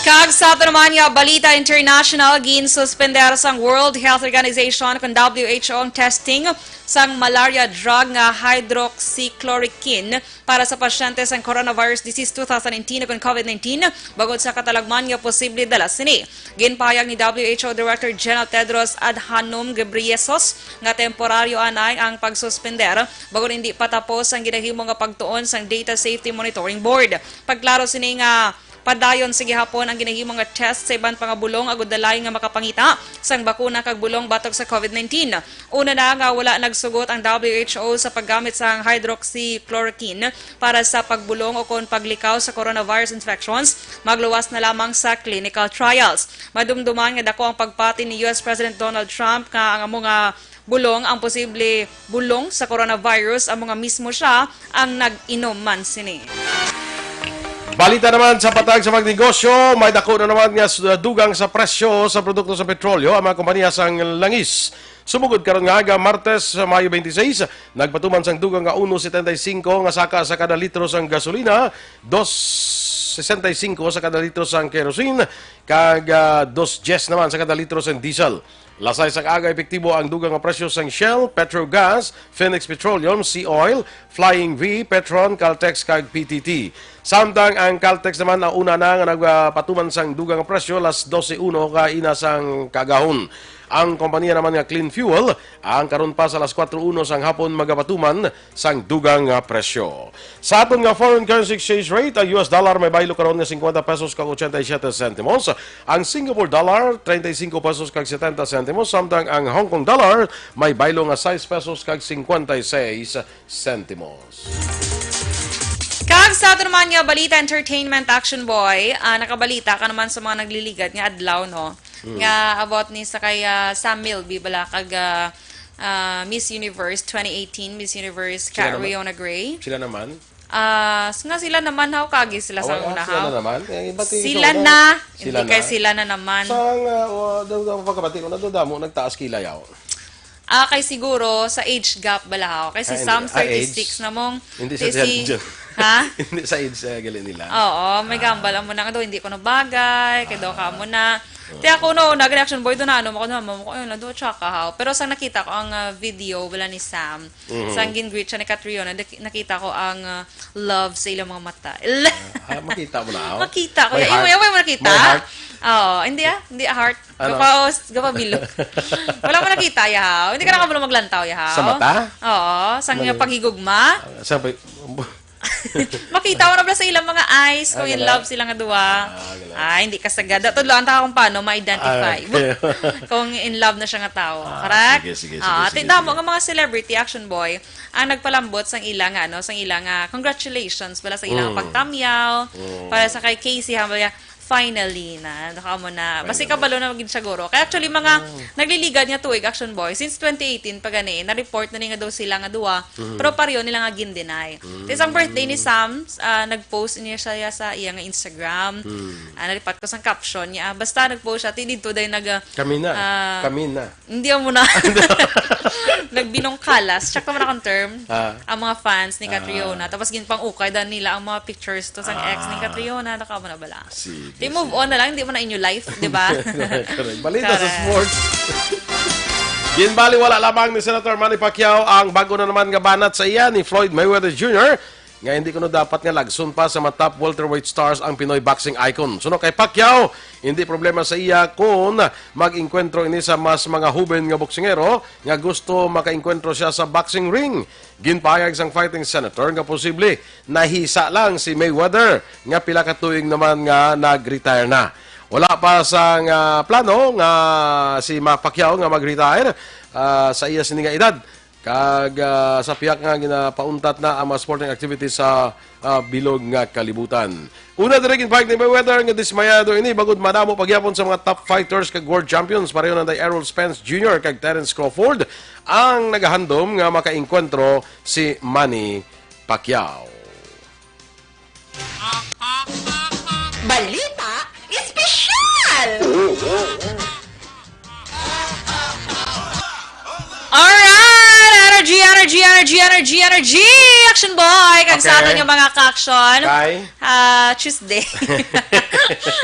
Kag sa ato naman nga balita international, ginsuspender sang World Health Organization kon W H O ang testing sang malaria drug nga hydroxychloroquine para sa pasyente sang coronavirus disease two thousand nineteen ukon COVID nineteen, bangod sa katalagman nga posible dala sini. Ginpahayag ni W H O Director General Tedros Adhanom Ghebreyesus nga temporaryo anay ang pagsuspender, bangod hindi pa tapos ang ginahimo nga pagtuon sang Data Safety Monitoring Board. Pagklaro sini nga padayon sa gihapon ang ginahimo nga test sa iban pa nga bulong agud dalay nga makapangita sang bakuna kag bulong batok sa COVID nineteen. Una na nga wala nagsugot ang W H O sa paggamit sang hydroxychloroquine para sa pagbulong o kon paglikaw sa coronavirus infections, magluwas na lamang sa clinical trials. Madumduman nga dako ang pagpati ni U S President Donald Trump nga ang amo nga bulong ang posible bulong sa coronavirus, amo nga mismo siya ang nag-inom man sini. Balita naman sa patag sa pagnegosyo, may dako na naman nga s-, dugang sa presyo sa produkto sa petrolyo ang mga kompanya sang langis. Sumugod karon nga aga, Martes, Mayo twenty-six, nagpatuman sang dugang nga uno setenta y cinco nga saka sa kada litro sang gasolina, dos sesenta y cinco sa kada litro sang kerosene, kag, ah, dos diyes naman sa kada litro sang diesel. Alas sais sang aga, epektibo ang dugang nga presyo sang Shell, Petrogas, Phoenix Petroleum, Sea Oil, Flying V, Petron, Caltex, kag P T T. Samtang ang Caltex naman ang una na nga nagpatuman sang dugang nga presyo, alas dose uno kaina sang kaagahon. Ang kompanya naman nga Clean Fuel, ang karon pa sa alas kuwatro uno sang hapon magapatuman sang dugang nga presyo. Sa aton nga foreign currency exchange rate, ang U S dollar may baylo karon nga cincuenta pesos kag ochenta y siete centimos, ang Singapore dollar, treinta y cinco pesos kag setenta centimos, samtang ang Hong Kong dollar may baylo nga sais pesos kag cincuenta y seis centimos. Kag sa ato naman nga balita, entertainment, Action Boy, ah, nakabalita ka naman sa mga nagliligad nga adlaw, no? Nga about ni sa kay, ah, Sam Milby bala kag, ah, ah, Miss Universe twenty eighteen, Miss Universe Sila naman. Catriona Gray. Sila naman? Ah, s-, nga sila naman, how kagi sila sa Awa, una, sila haw? Na naman. Eh, bati Sila ko na. na. Sila Hindi kay na. sila na naman. Sa nga, wa-, daw, daw, pagkabati ko na, daw, damo, nagtaas kilay, aw. Ah, kay siguro sa age gap bala, haw. Kay si Ah, hindi. Sam Ah, thirty-six age. na mong, Hindi sa si age. Ha? Hindi sa age, ah, gali nila. Oo, may Ah. gambal amo na nga daw, hindi ko na bagay, kay daw ka mo na. Ti ako no, nag-reaction boy, doon na ano, mako na, mamo ko, ayun, na doon, tsaka, haw. Pero sa nakita ko ang, ah, video, wala ni Sam, Mhm. sa gin-greet siya ni Catriona, nak-, nakita ko ang, ah, love sa ilang mga mata. Ah, makita mo na, haw? Makita ko. May Yung, heart? yung, yung, may nakita? May heart? Oo, hindi ah, hindi ah, heart. Ano? Gapaos, gapabilog. Wala mo nakita, yahaw. Hindi ka nakabalo maglantaw, yahaw. Sa mata? Oo, sa Mali. nga paghigugma. Ah, sa pag- Makita mo na pala sa ilang mga eyes kung Ah, in gala. love sila nga duwa. Ah, gala. Ah, hindi ka sagad. Tudloan ta kung paano ma-identify Ah, okay. kung in love na siya nga tao. Ah, Correct? sige, sige, sige, Ah, sige, ti-, damo sige. nga mga celebrity, Action Boy, ang nagpalambot sang ila nga, ano, sang ila nga congratulations pala sa ilang Mm. pagtamyaw, Mm. para sa kay Casey, ha, finally na, naka mo na. Basi Finally. kabalo na magin siguro. Kaya actually, mga Mm. nagliligad nga tuig, Action Boy, since twenty eighteen pa gani, na-report na ni nga daw sila nga duwa, Mm. pero pareho nila nga gin-deny. Mm. Sa isang birthday ni Sam, ah, nag-post niya siya sa iya nga Instagram. Mm. Ah, nalipat ko sang caption niya. Ah, basta nag-post siya, ti dito dahil nag, ah, Kami na. ah, Kami na. Hindi mo na. Nagbinong kalas. Check naman akong term. Ah. Ang mga fans ni Ah. Catriona. Tapos ginpang-ukay dan nila ang mga pictures to sang ex ni Ah. Catriona. Naka mo na bala. Sige, Di move sige. on na lang. Hindi mo na inyo life, di ba? Correct, correct. Balita sa Correct. sports. Ginbaliwala lamang ni Senator Manny Pacquiao ang bago na naman nga banat sa iya ni Floyd Mayweather Junior nga hindi kuno dapat nga lagson pa sa mga top welterweight stars ang Pinoy boxing icon. Suno kay Pacquiao, hindi problema sa iya kung mag-engkwentro ini sa mas mga huben nga boksingero nga gusto makaengkwentro siya sa boxing ring. Ginpahayag sang fighting senator nga posible nahisa lang si Mayweather nga pila ka tuig naman nga nag-retire na. Wala pa sang, ah, plano nga si Ma-, Pacquiao nga mag-retire, ah, sa iya sini nga edad. Kag, ah, sa pihak nga ginapauntat na ang mga sporting activities sa, ah, bilog nga kalibutan. Una diri, ginpahayag ni Mayweather nga dismayado ini bangod madamo pa gihapon sa mga top fighters kag world champions, pareho na kay Errol Spence Junior kag Terence Crawford, ang nagahandom nga makaengkwentro si Manny Pacquiao. Balita Espesyal! Alright! Energy, energy, energy, energy, energy! Action boy! Kag sa Okay. aton nga mga ka-action, Kay? ah, Tuesday.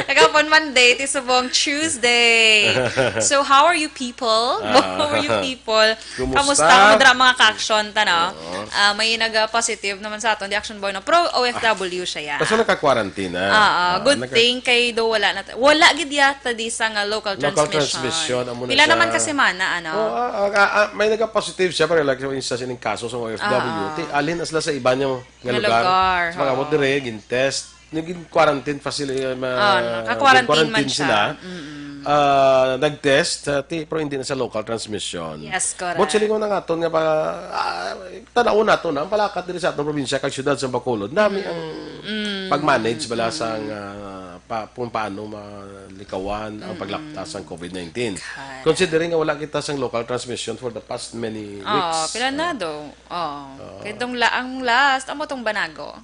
Kagapon Monday, ti subong Tuesday. So, how are you people? Ah. How are you people? Kumusta? Kamusta? Kamo dira mga ka-action ta, no? Oo. Ah, may naga-positive naman sa aton, di action boy, no? Pro O F W siya, ya. Kaso naka-quarantine na. Ah, ah, Ah, good naka- thing kay do wala na, wala gid yata di sa nga local Local transmission. transmission, amo na Pila siya. naman ka semana, ano? Oh, ah, ah, ah, ah, may naga-positive siya, pero like, yung isa sining kaso sa O F W, Ah. ti, alin na sila sa iba niyo nga Nga lugar. lugar, Sa mga oo. mo dire, gin-test. Naging quarantine facility, ma-, Ah, naka-quarantine man gin-quarantine siya. sila. Mm-mm. Ah, nag-test, ah, ti-, pero hindi na sa local transmission. Yes, correct. But silingon na nga to nga pa, ah, tanaw na to na, ang palakat diri sa atong probinsya, kag syudad sa Bacolod, nami ang Mm, pag-manage bala mm. sang, ah, pa-, kung paano malikawan ang Mm. paglapta sang covid nineteen. Correct. Considering nga wala kita sang local transmission for the past many Oo, weeks. pila na Ah. daw. Oo. Oo. Kay tong la-, ang last, amo tong Banago.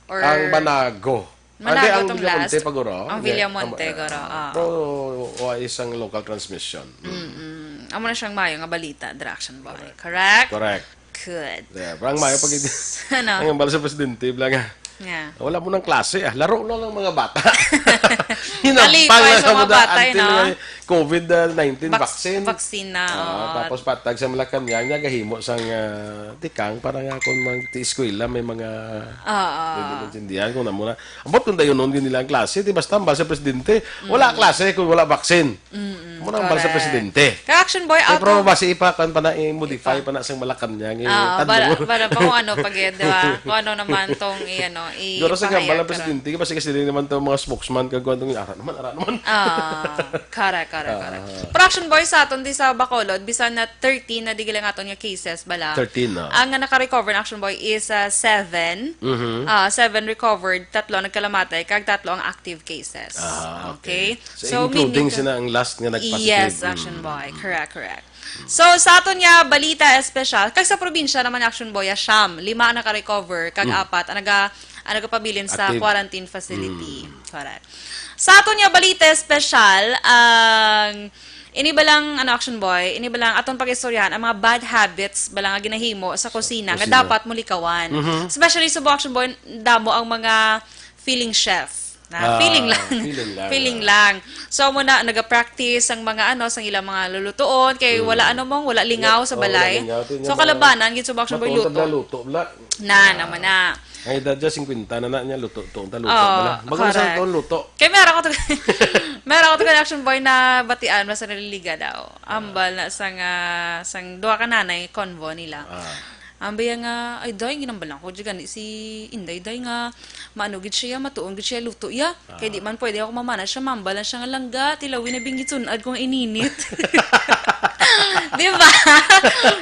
Or Ang Banago. Manago Ande, ang tong Villamonte last. pa, guro. Ang Hindi, Villamonte, ang, guro, ah, ah. Pero, o, isang local transmission. Mm. Mm-mm. Amo na siyang mayo nga balita, Draction Boy. Correct. Correct? Correct. Good. Yeah, pero ang mayo pag Ano? ang bala sa presidente, bala nga. Nga. Wala mo nang klase, ah. Laro lang ang mga bata. Hinampang Kalipay lang sa sa mga mga bata, until no? may covid nineteen Vac-, vaccine. vaccine na, Ah, oo. tapos patag sa Malacañang, niya gahimo sang, ah, tikang para nga kung mag-eskwela, may mga Oo. pwede maintindihan kung amo na. Ambot kung dayonon gyud nila ang klase, di basta hambal sa presidente. Wala Mm. klase kung wala vaccine. Mm-mm, Amo na hambal sa correct. presidente. Kay Action Boy, Kay out pero of basi ipakan pa na, i-modify Ipa- pa na sang Malacañang, eh, Ah, tadlong. para, para pa kung ano, pag, eh, di ba? Kung ano naman tong, i-, ano, Siguro sa ipahayag gambal ang para presidente, kasi, kasi din naman to mga spokesman, kag kuwan tong, "Ara naman, ara naman." Ah, correct, correct, correct. Ah. Pero Action Boy, sa aton di sa Bacolod, bisan na thirteen na di lang aton nga cases bala. Thirteen, ah. Ang nga naka-recover na Action Boy is, ah, seven. Mhm. Ah, seven recovered, tatlo ang nagkalamatay, kag tatlo ang active cases. Ah, Okay? okay. So, So, including meaning sina ang last nga nag-positive. Yes, Mm. Action Boy. Correct, correct. So, sa aton nga balita espesyal, kag sa probinsya naman, Action Boy, ah, siyam, lima ang naka-recover, kag Mm. apat ang naga-, ang nagapabilin sa Active. quarantine facility. Mm. Correct. Sa aton nga balita espesyal, ang ini ba lang, ano, Action Boy, ini ba lang aton pag-istoryahan ang mga bad habits ba lang nga ginahimo sa kusina nga Kusina. dapat mulikawan. Mhm. Especially sa Action Boy, damo ang mga feeling chef. Na, Ah, feeling lang. feeling lang, Feeling ah. lang. So, amo na, nagapractice ang mga, ano, sang ilang mga lulutuon, kay Mm. wala, ano mong, wala lingaw Wala, sa oh, wala balay. lingaw. Ito So, yung mga kalabanan, gid sa Action Boy, matuon luto. tabla, luto, bla. Na, Ah. naman na. Ang edad dyan, singkwenta na na niya, luto, tuon ta, luto, Oo, bala. Bago na sa correct. tuon, luto. Kay meron ko to, meron ko to kay Action Boy na batian, basta naliliga daw. Ambal na sang, ah, sang duha ka nanay, convo nila. Ah. Ang biya nga, "Ay, day, ginambalan ko, di gani si Inday, day, nga maano gid siya, matuon gid siya, luto, ya. Kay di Ah. man pwede ako mamana siya, mambal lang siya nga langga, tilawi na bingitsun-ad ko nga ininit." Di ba?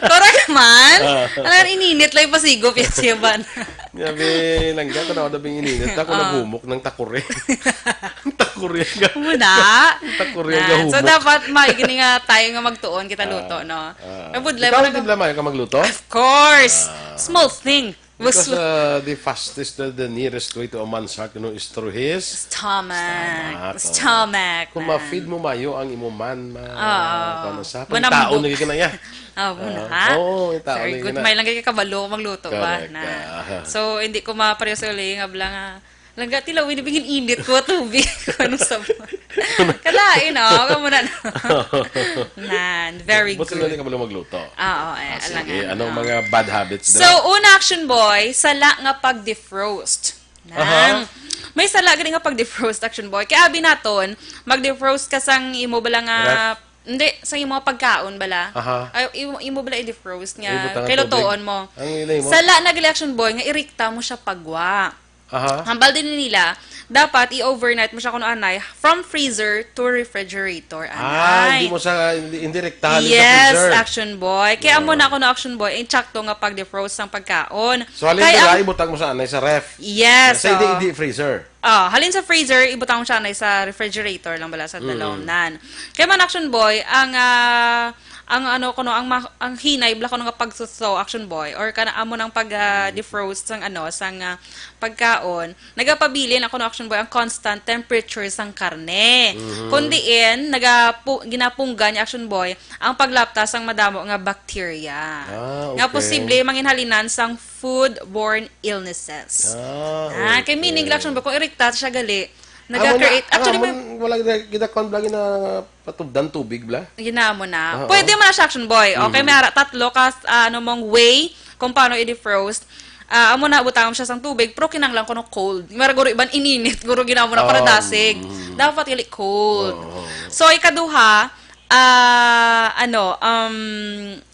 Correct man? Ah. Ano, ininit lang yung pasigop, yes, yaban. Sabi, langga, tanaw na bing ininit. Ako Ah. naghumok ng takuri. Takuri nga. Muna. Takuri Na, nga so, humok. dapat may gini nga tayo nga magtuon kita Ah. luto, no? Ah. Ang budlay Ikaw, mo na di bala, may ka magluto? Of course. Ah. Small thing. Because, Mas uh, the fastest, uh, the nearest way to a man's heart, you know, is through his Stomach. Stomach, oh. Stomach, Kung man. ma-feed mo mayo ang imo man, ma-, Oo. ano sa, Manambok. pagtaon na ka na iya. Ah, muna, Ah, ha? oo, yung tao Very na good. yun na. May lang kay kabalo magluto ba Correct, na. ah. So, hindi ko mapareho sa uli nga bala nga, langga, tilawi na bingin init ko, tubig. Ano sa Kalain, oh, kamu na. Nan, very Buti na good. di ka pala magluto. Ah, oo, eh, Ah, alangan, sige. Anong oh. mga bad habits So, daw? una, Action Boy, sala nga pag-defrost. Nang, Aha. may sala gani nga pag-defrost, Action Boy. Kaya abi naton, mag-defrost ka sang imo bala nga, Ref. hindi, sang imo pagkaon bala. Aha. Ay, imo, imo bala i-defrost nga, Ibutang ang kay lutoon tubig. mo. Ang ina mo. Sala na gali, Action Boy, nga irikta mo siya pagwa. Aha. Hambal din nila, dapat i-overnight mo siya kuno anay from freezer to refrigerator, Ah, anay. hindi mo sa, hindi, hindi rektahan sa Yes, freezer. Action Boy. Kaya amo Ah. na kuno, Action Boy, ang tsakto nga pag-defrost sang pagkaon. So, halin Kaya dira, ang ibutang mo sa anay sa ref. Yes, Sa hindi, oh. hindi freezer. Oh, halin sa freezer, ibutang mo siya anay sa refrigerator lang bala sa Mm. dalom nan. Kaya man, Action Boy, ang, ah, ang ano kuno, ang ma-, ang hinay bala kuno nga pagsuso, Action Boy, or kana amo nang pag, ah, defrost sang ano, sang, ah, pagkaon, nagapabilin ako no, Action Boy, ang constant temperature sang karne. Mhm. Kundi in, nagapu-, ginapunggan ni Action Boy ang paglapta sang madamo nga bakterya Ah, nga okay. posible manginhalinan sang foodborne illnesses. Ah, Ah, kay meaning, okay. Action Boy, kung irikta siya gali, Amo na, nagka-create, ang actually, may amon, wala gina-, ginakuan bala, ginapatubdan tubig bala. Ginamo na. Oo. Pwede man na siya, Action Boy. Okay, Mhm. may ara tatlo ka, ah, ano mong way kung paano i-defrost. Ah, amo na, butang siya sang tubig, pero kinahanglan ko no cold. Mara guro iban ininit, guro ginamo na para Um, dasig. mm. Dapat gali cold. Oo. So, ikaduha, ah, ano, um,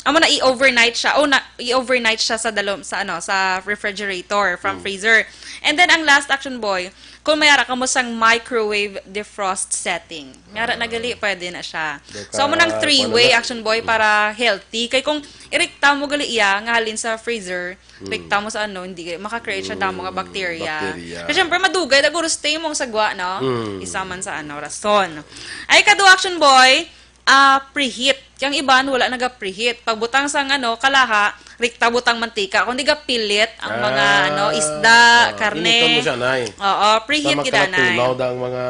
amo na, i-overnight siya. Oh, na, i-overnight siya sa dalom, sa ano, sa refrigerator, from Mm. freezer. And then, ang last, Action Boy, kung may ara ka mo sang microwave defrost setting. Nga ra na gali, pwede na siya. Baka So, amo nang three-way, kuwan na. Action Boy, para healthy. Kay kung irikta mo gali iya, nga halin sa freezer, Mm. rikta mo sa ano, hindi, maka-create siya damo nga Mm, bacteria. bacteria. Kasi syempre, madugay, daguro stay mong sagwa, no? Mm. Isa man sa ano, rason. Ay, kadu, Action Boy, ah, preheat. Yang iban, wala naga-preheat. Pagbutang sang ano, kalaha, rikta butang mantika, kundi gapilit ang mga, Ah, ano, isda, ah, karne. Initon mo siya, Nay. Oo, preheat Tama gid, ka, Nay. Natunaw da ang mga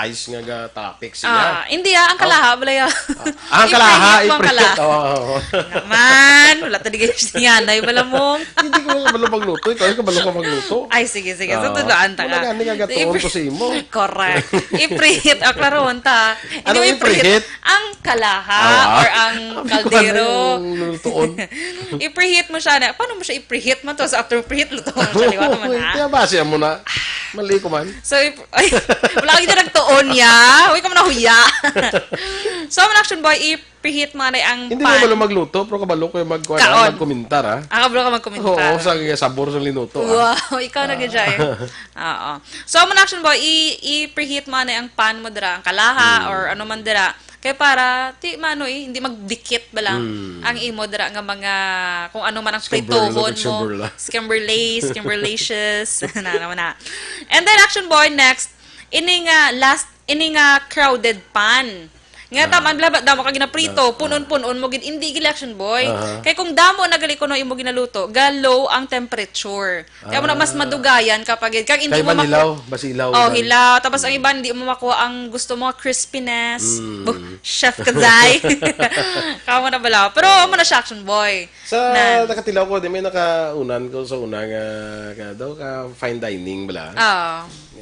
ice nga ga-topic siya. Ah, hindi, ah, ang Oh. kalaha, bala ya. Ah, ang kalaha, I-preheat mo ang ipreheat. Kalaha. Oo, oo, oo. Naman, wala ta di kayo siya, Nay, bala mong. Hindi ko kabalo magluto. Ikaw yung kabalo ka magluto. Ay, sige, sige. So, Oo. Tuduan ta Wala ka. Gani nga gatuon ko sa imo. Correct. I-preheat, ah, klarohon ta. Hindi Anong mo i-preheat? I-preheat? Ang kalaha Ah, ah. or ang Ang kaldero. kalaha yung lulutuon. I-preheat mo siya na. Paano mo siya i-preheat man to? Sa after preheat, luto mo siya. Liwa naman, Uy, ha? Kaya ba siya mo na? Mali ko man. So, if, ay, wala ka dyan nagtuon, ya. Uy, ka mo na huya. So, ang action boy, i-preheat mo na ang Hindi pan. Mo malo magluto, pero kabalo ko yung magkuha Kaon. Magkomentar, ha? Ah, kabalo ka magkomentar. Oo, sa sabor sa linuto, ha? Wow, ikaw na Ah. gid, Jay. Oo. So, ang action boy, i-, i-preheat mo na ang pan mo dira, ang kalaha, Mm. or ano man dira. Kaya para, ti, maano eh, hindi magdikit ba lang Mm. ang imo dira nga mga, kung ano man ang Scamberla, pritohon mo. Scamberla. Scamberlace, Scamberlacious, na, na, na. And then, action boy, next, ini nga last, ini nga crowded pan. Nga Ah. taman, bla, bla, damo ka ginaprito, Ah, ah. punon-punon mo gid, hindi gid, action boy. Aha. Kay kung damo na gali kuno imo ginaluto, ga low ang temperature. Kaya mo na mas Ah. madugayan ka pa gid. Kag hindi Kay mo maku- manilaw, basilaw Oh, lang. Hilaw. Tapos ang Mm. iba, hindi mo makuha ang gusto mo, crispiness. Mm. Buh, chef ka, Zay. Kamo na bala. Pero amo na siya, action boy. Sa Nan. Nakatilaw ko, di may nakaunan ko sa una nga, ka, daw ka fine dining bala. Oo.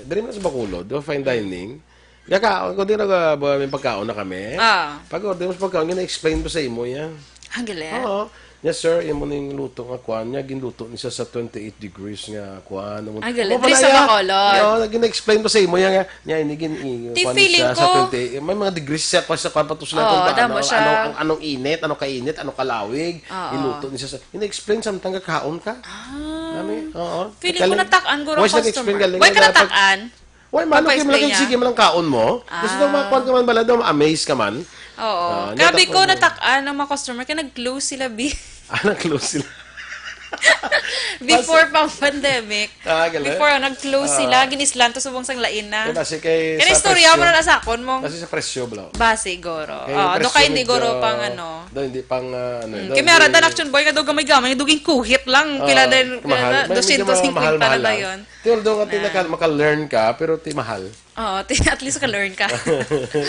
Diri man sa Bacolod, daw fine dining. Gaka, ako din nag, ah, ba, may pagkaon na kami. Ah. Pag order mo sa pagkaon, gina-explain pa sa imo yan. Ang galing. Oo. Yes, sir, imo ning luto nga kuan niya, ginluto ni siya sa twenty-eight degrees nga kuan. Ang galing. Amo pa Dili na sa iya. Bacolod. Oo, gina-explain pa sa imo yan nga, niya, ini gin, i-, Di kuan feeling siya sa ko. Twenty, may mga degrees siya, kuan sa kuan pa to sila Oo, kung damo ano, siya. Ano, ang, anong init, ano kainit, ano kalawig, Oo. Iluto ni siya sa, ina-explain samtang kakaon ka. Ah. Nami? Oo. Feeling ko Galing. Natak-an, guro, Why siya customer. Nag-explain galing? Why ka Dapat natak-an? Why, mano, Papa, kayo explain lang niya. Sige man ang kaon mo? Kasi daw Ah. makuan ka man bala, daw ma-amaze ka man. Oo. Ah, Grabe natak-an ko, mo. Natak-an ang mga customer, kaya nag-close sila, bi. Ah, nag-close sila. Before Basta pang pandemic. Ah, galing. Before, nag-close Ah. sila, ginislan to subong sang lain na. Kaya basi kay Kaya sa istorya mo presyo. Na sa akon mo. Basi sa presyo, bro. Basi, goro. Kaya Oo, yung do presyo kay hindi, medyo goro, pang ano. Do, hindi pang, ah, ano, Mm, do, kaya may hindi aradan action boy nga do gamay-gamay, do ginkuhit lang. Ah, Pila din, pila mahal. Na, May medyo dosyentos singkwenta na mahal-mahal lang. Dayon. Ti, although nga ti Na. Naka-, maka-learn ka, pero ti mahal. Oo, ti-, at least ka-learn ka.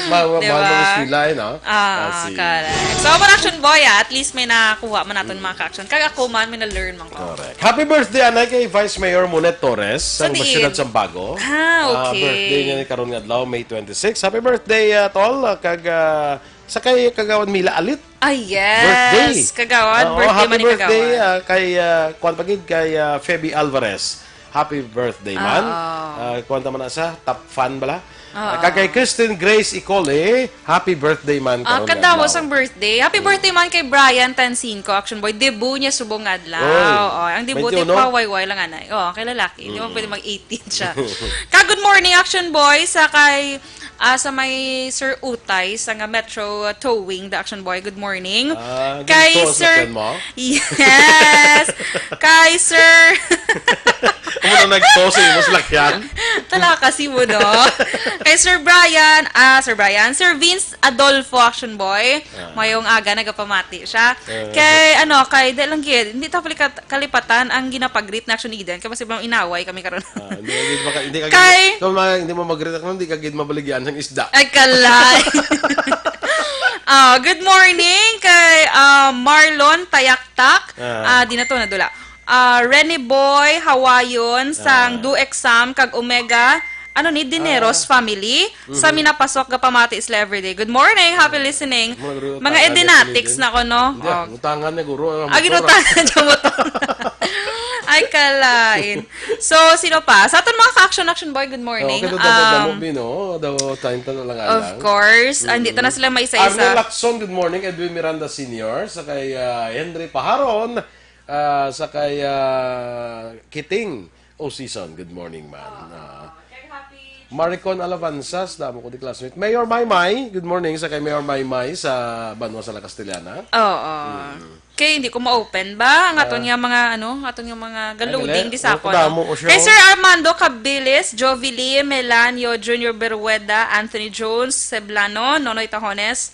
Ma-, ma-, Di mahal ba? Mag-eskwela, eh, no? Ah, Ah, sige. Correct. So, amo na, action boy, ah. At least may nakuha man naton Mm. mga ka-action. Kag ako man, may na-learn man ko. Correct. Happy birthday, anay, kay Vice Mayor Monet Torres, Sa sang diin? Siyudad Sambago. Ah, Ah, okay. Birthday niya ni karon nga adlaw, May twenty-six. Happy birthday, ah, tol, ah, kag, ah, sa kay Kagawad Mila Alit. Ah, yes. Birthday. Kagawad, Oo, birthday happy man ni birthday, Kagawad. Ah, kay, ah, kuwan pa gid, kay, ah, Feby Alvarez. Happy birthday man. Oo. Ah, kuwan ta man na sa top fan bala. Oo. Ah, kag kay Kristen Grace Icole, happy birthday man Ah, karon nga kadamo adlaw. Sang birthday. Happy Mm. birthday man kay Brian Tansinco, action boy. Debut niya subong nga adlaw. Oy, Oh, ang debut ni twenty-one? Pawayway lang, anay. Oh, kay lalaki. Hindi man Mm. Pwede mag-eighteen siya. Ka, good morning, action boy, sa kay Ah, sa may Sir Utay, sa nga Metro, uh, Towing, the action boy. Good morning. Ah, Kay ganito ang Sir sakyan mo? Yes! Kay Sir Ano na nagto sa imo salakyan? Tala kasi mo, no? Kay Sir Brian, ah, Sir Brian, Sir Vince Adolfo, action boy. Ah. Mayong aga, nagapamati siya. Ah. Kay, ano, kay, di lang gid, hindi ta palikat-, kalipatan ang ginapag-greet na action Eden. Kay mas ibang inaway kami karon. Ah, hindi, hindi maka-, hindi ka Kay gid, kung ma-, hindi mo mag-greet ako, hindi ka gid mabaligyan ng isda. Ay, kalay. Ah, good morning kay, ah, Marlon Tayaktak. Ah. Ah, di na to, nadula. Ah, Rene Boy, Hawayon, sang Ah. Do Exam, kag Omega, ano ni, Dineros Ah. family. Sa Mhm. Minapasok, gapamati sila everyday. Good morning, happy listening. Mga guro, Mga utangan ni Edenatics Kuya na ko, no? Hindi, ah, Oh. utangan ni guro, ang Ah, motor, ah. Ginutangan siya motor. Ay, kalain. So, sino pa? Sa aton mga ka-action, action boy, good morning. Oh, okay, damo, damo, Um, Bino. Daw, time to na lang, of alang. Course. Ah, hindi to na Mm. Sila maisa-isa. Arnel Lacson, good morning. Edwin Miranda Senior, sa kay, ah, Henry Paharon, ah, sa kay, ah, Kiting. Oh, Season, good morning, man. Oo. Ah, kay happy Maricon Alabanzas, damo ko di classmate. Mayor Maymay, good morning sa kay Mayor Maymay sa Banwa sa La Castellana. Oo. Mm. Kay hindi ko ma-open ba ang aton Ah. Nga mga, ano, aton nga mga Ang galuding galing. Di sa Oh, ako, kadamo, no? Oh, sure. Kay Sir Armando Cabilis, Jovilee, Melanio, Junior Berueda, Anthony Jones, Seblano, Nonoy Tahones,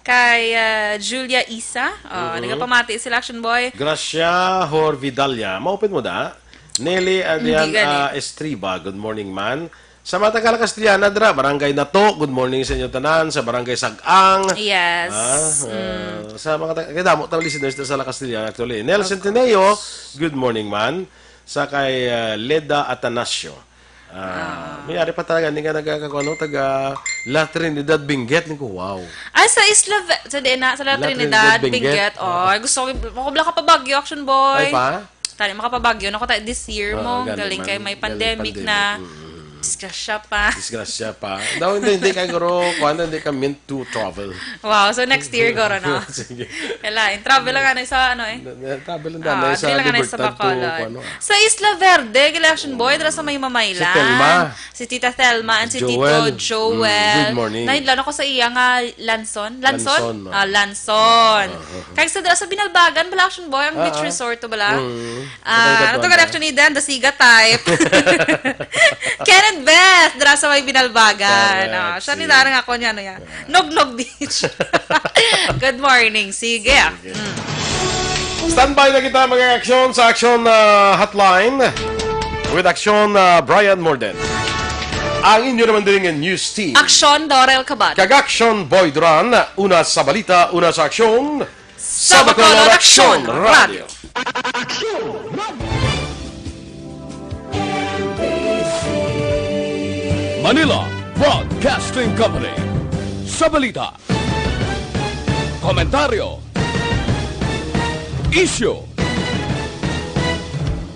Kay, ah, Julia Isa. Oh, nagapamati sila, Action Boy. Gracia Horvidalia. Maupin mo da? Nelly Adrian, Hindi gani. ah, Estriba. Good morning, man. Sa mga taga La Castellana, dra, Barangay Nato, good morning sa inyo tanan. Sa Barangay Sag-ang. Yes. Ah, Mm. ah, sa mga taga, kaya damo tang listeners na sa La Castellana, actually. Nel Of Centeneo, course. good morning, man. Sa kay, ah, Leda Atanasio. Ah, Ah. may ari pa talaga, hindi ka nagkakakuha, no? Taga La Trinidad, Benguet. Ning ko, wow. Ay, sa Isla Ve-, sa di na, sa La La Trinidad, Trinidad, Benguet. Benguet. Oh, gusto ko, makabla ka pa Baguio, Action Boy. Ay pa? Tani, makapabagyo na ko ta-, this year Ah, mo. gani Galing man. kay may Galing pandemic pandemic. na. Mm. Disgrasya pa. Disgrasya pa. Daw, hindi, hindi ka, guro, kuwan, hindi ka meant to travel. Wow, so next year, guro, no? Sige. Kailangan, travel lang ano sa, ano eh. Na, na, travel lang Ah, daan na sa dili lang ano, sa Libertad to, Bacolod. kuwan, no? Sa Isla Verde, Election Boy, dira sa may Mamaylan. Si Telma. Si Tita Thelma and si Joel. Tito Joel. Mm, good morning. Nahidlaw ako sa iya nga Lanson. Lanson? Lanson, oh. Ah, Lanson. Ah, ah, ah. Kag sa, sa Binalbagan, bala, Action Boy, ang Ah, beach ah. resort to, bala. Mm. Ah, Matangkad ito ka na. Action Eden, the Siga type. Ken and Beth, dira sa may Binalbagan. Correct. Ah, siya ni Sige. Darang ako niya, ano yan? Ah. Nognog Beach. Good morning. Sige. Sige. Mm. Standby na kita, mga aksyon, sa aksyon, ah, hotline with aksyon, ah, Brian Morden. Ang inyo naman din nga news team. Aksyon, Dorel Cabal. Kag aksyon, Boy Duran. Una sa balita, una sa aksyon. Sa Bacolod, Aksyon Radio. Aksyon Radio. Manila Broadcasting Company. Sa balita, komentaryo, isyu,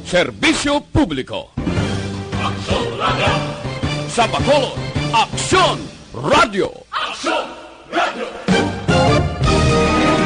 serbisyo publiko. Aksyon Radio. Sa Bacolod, Aksyon Radio. Aksyon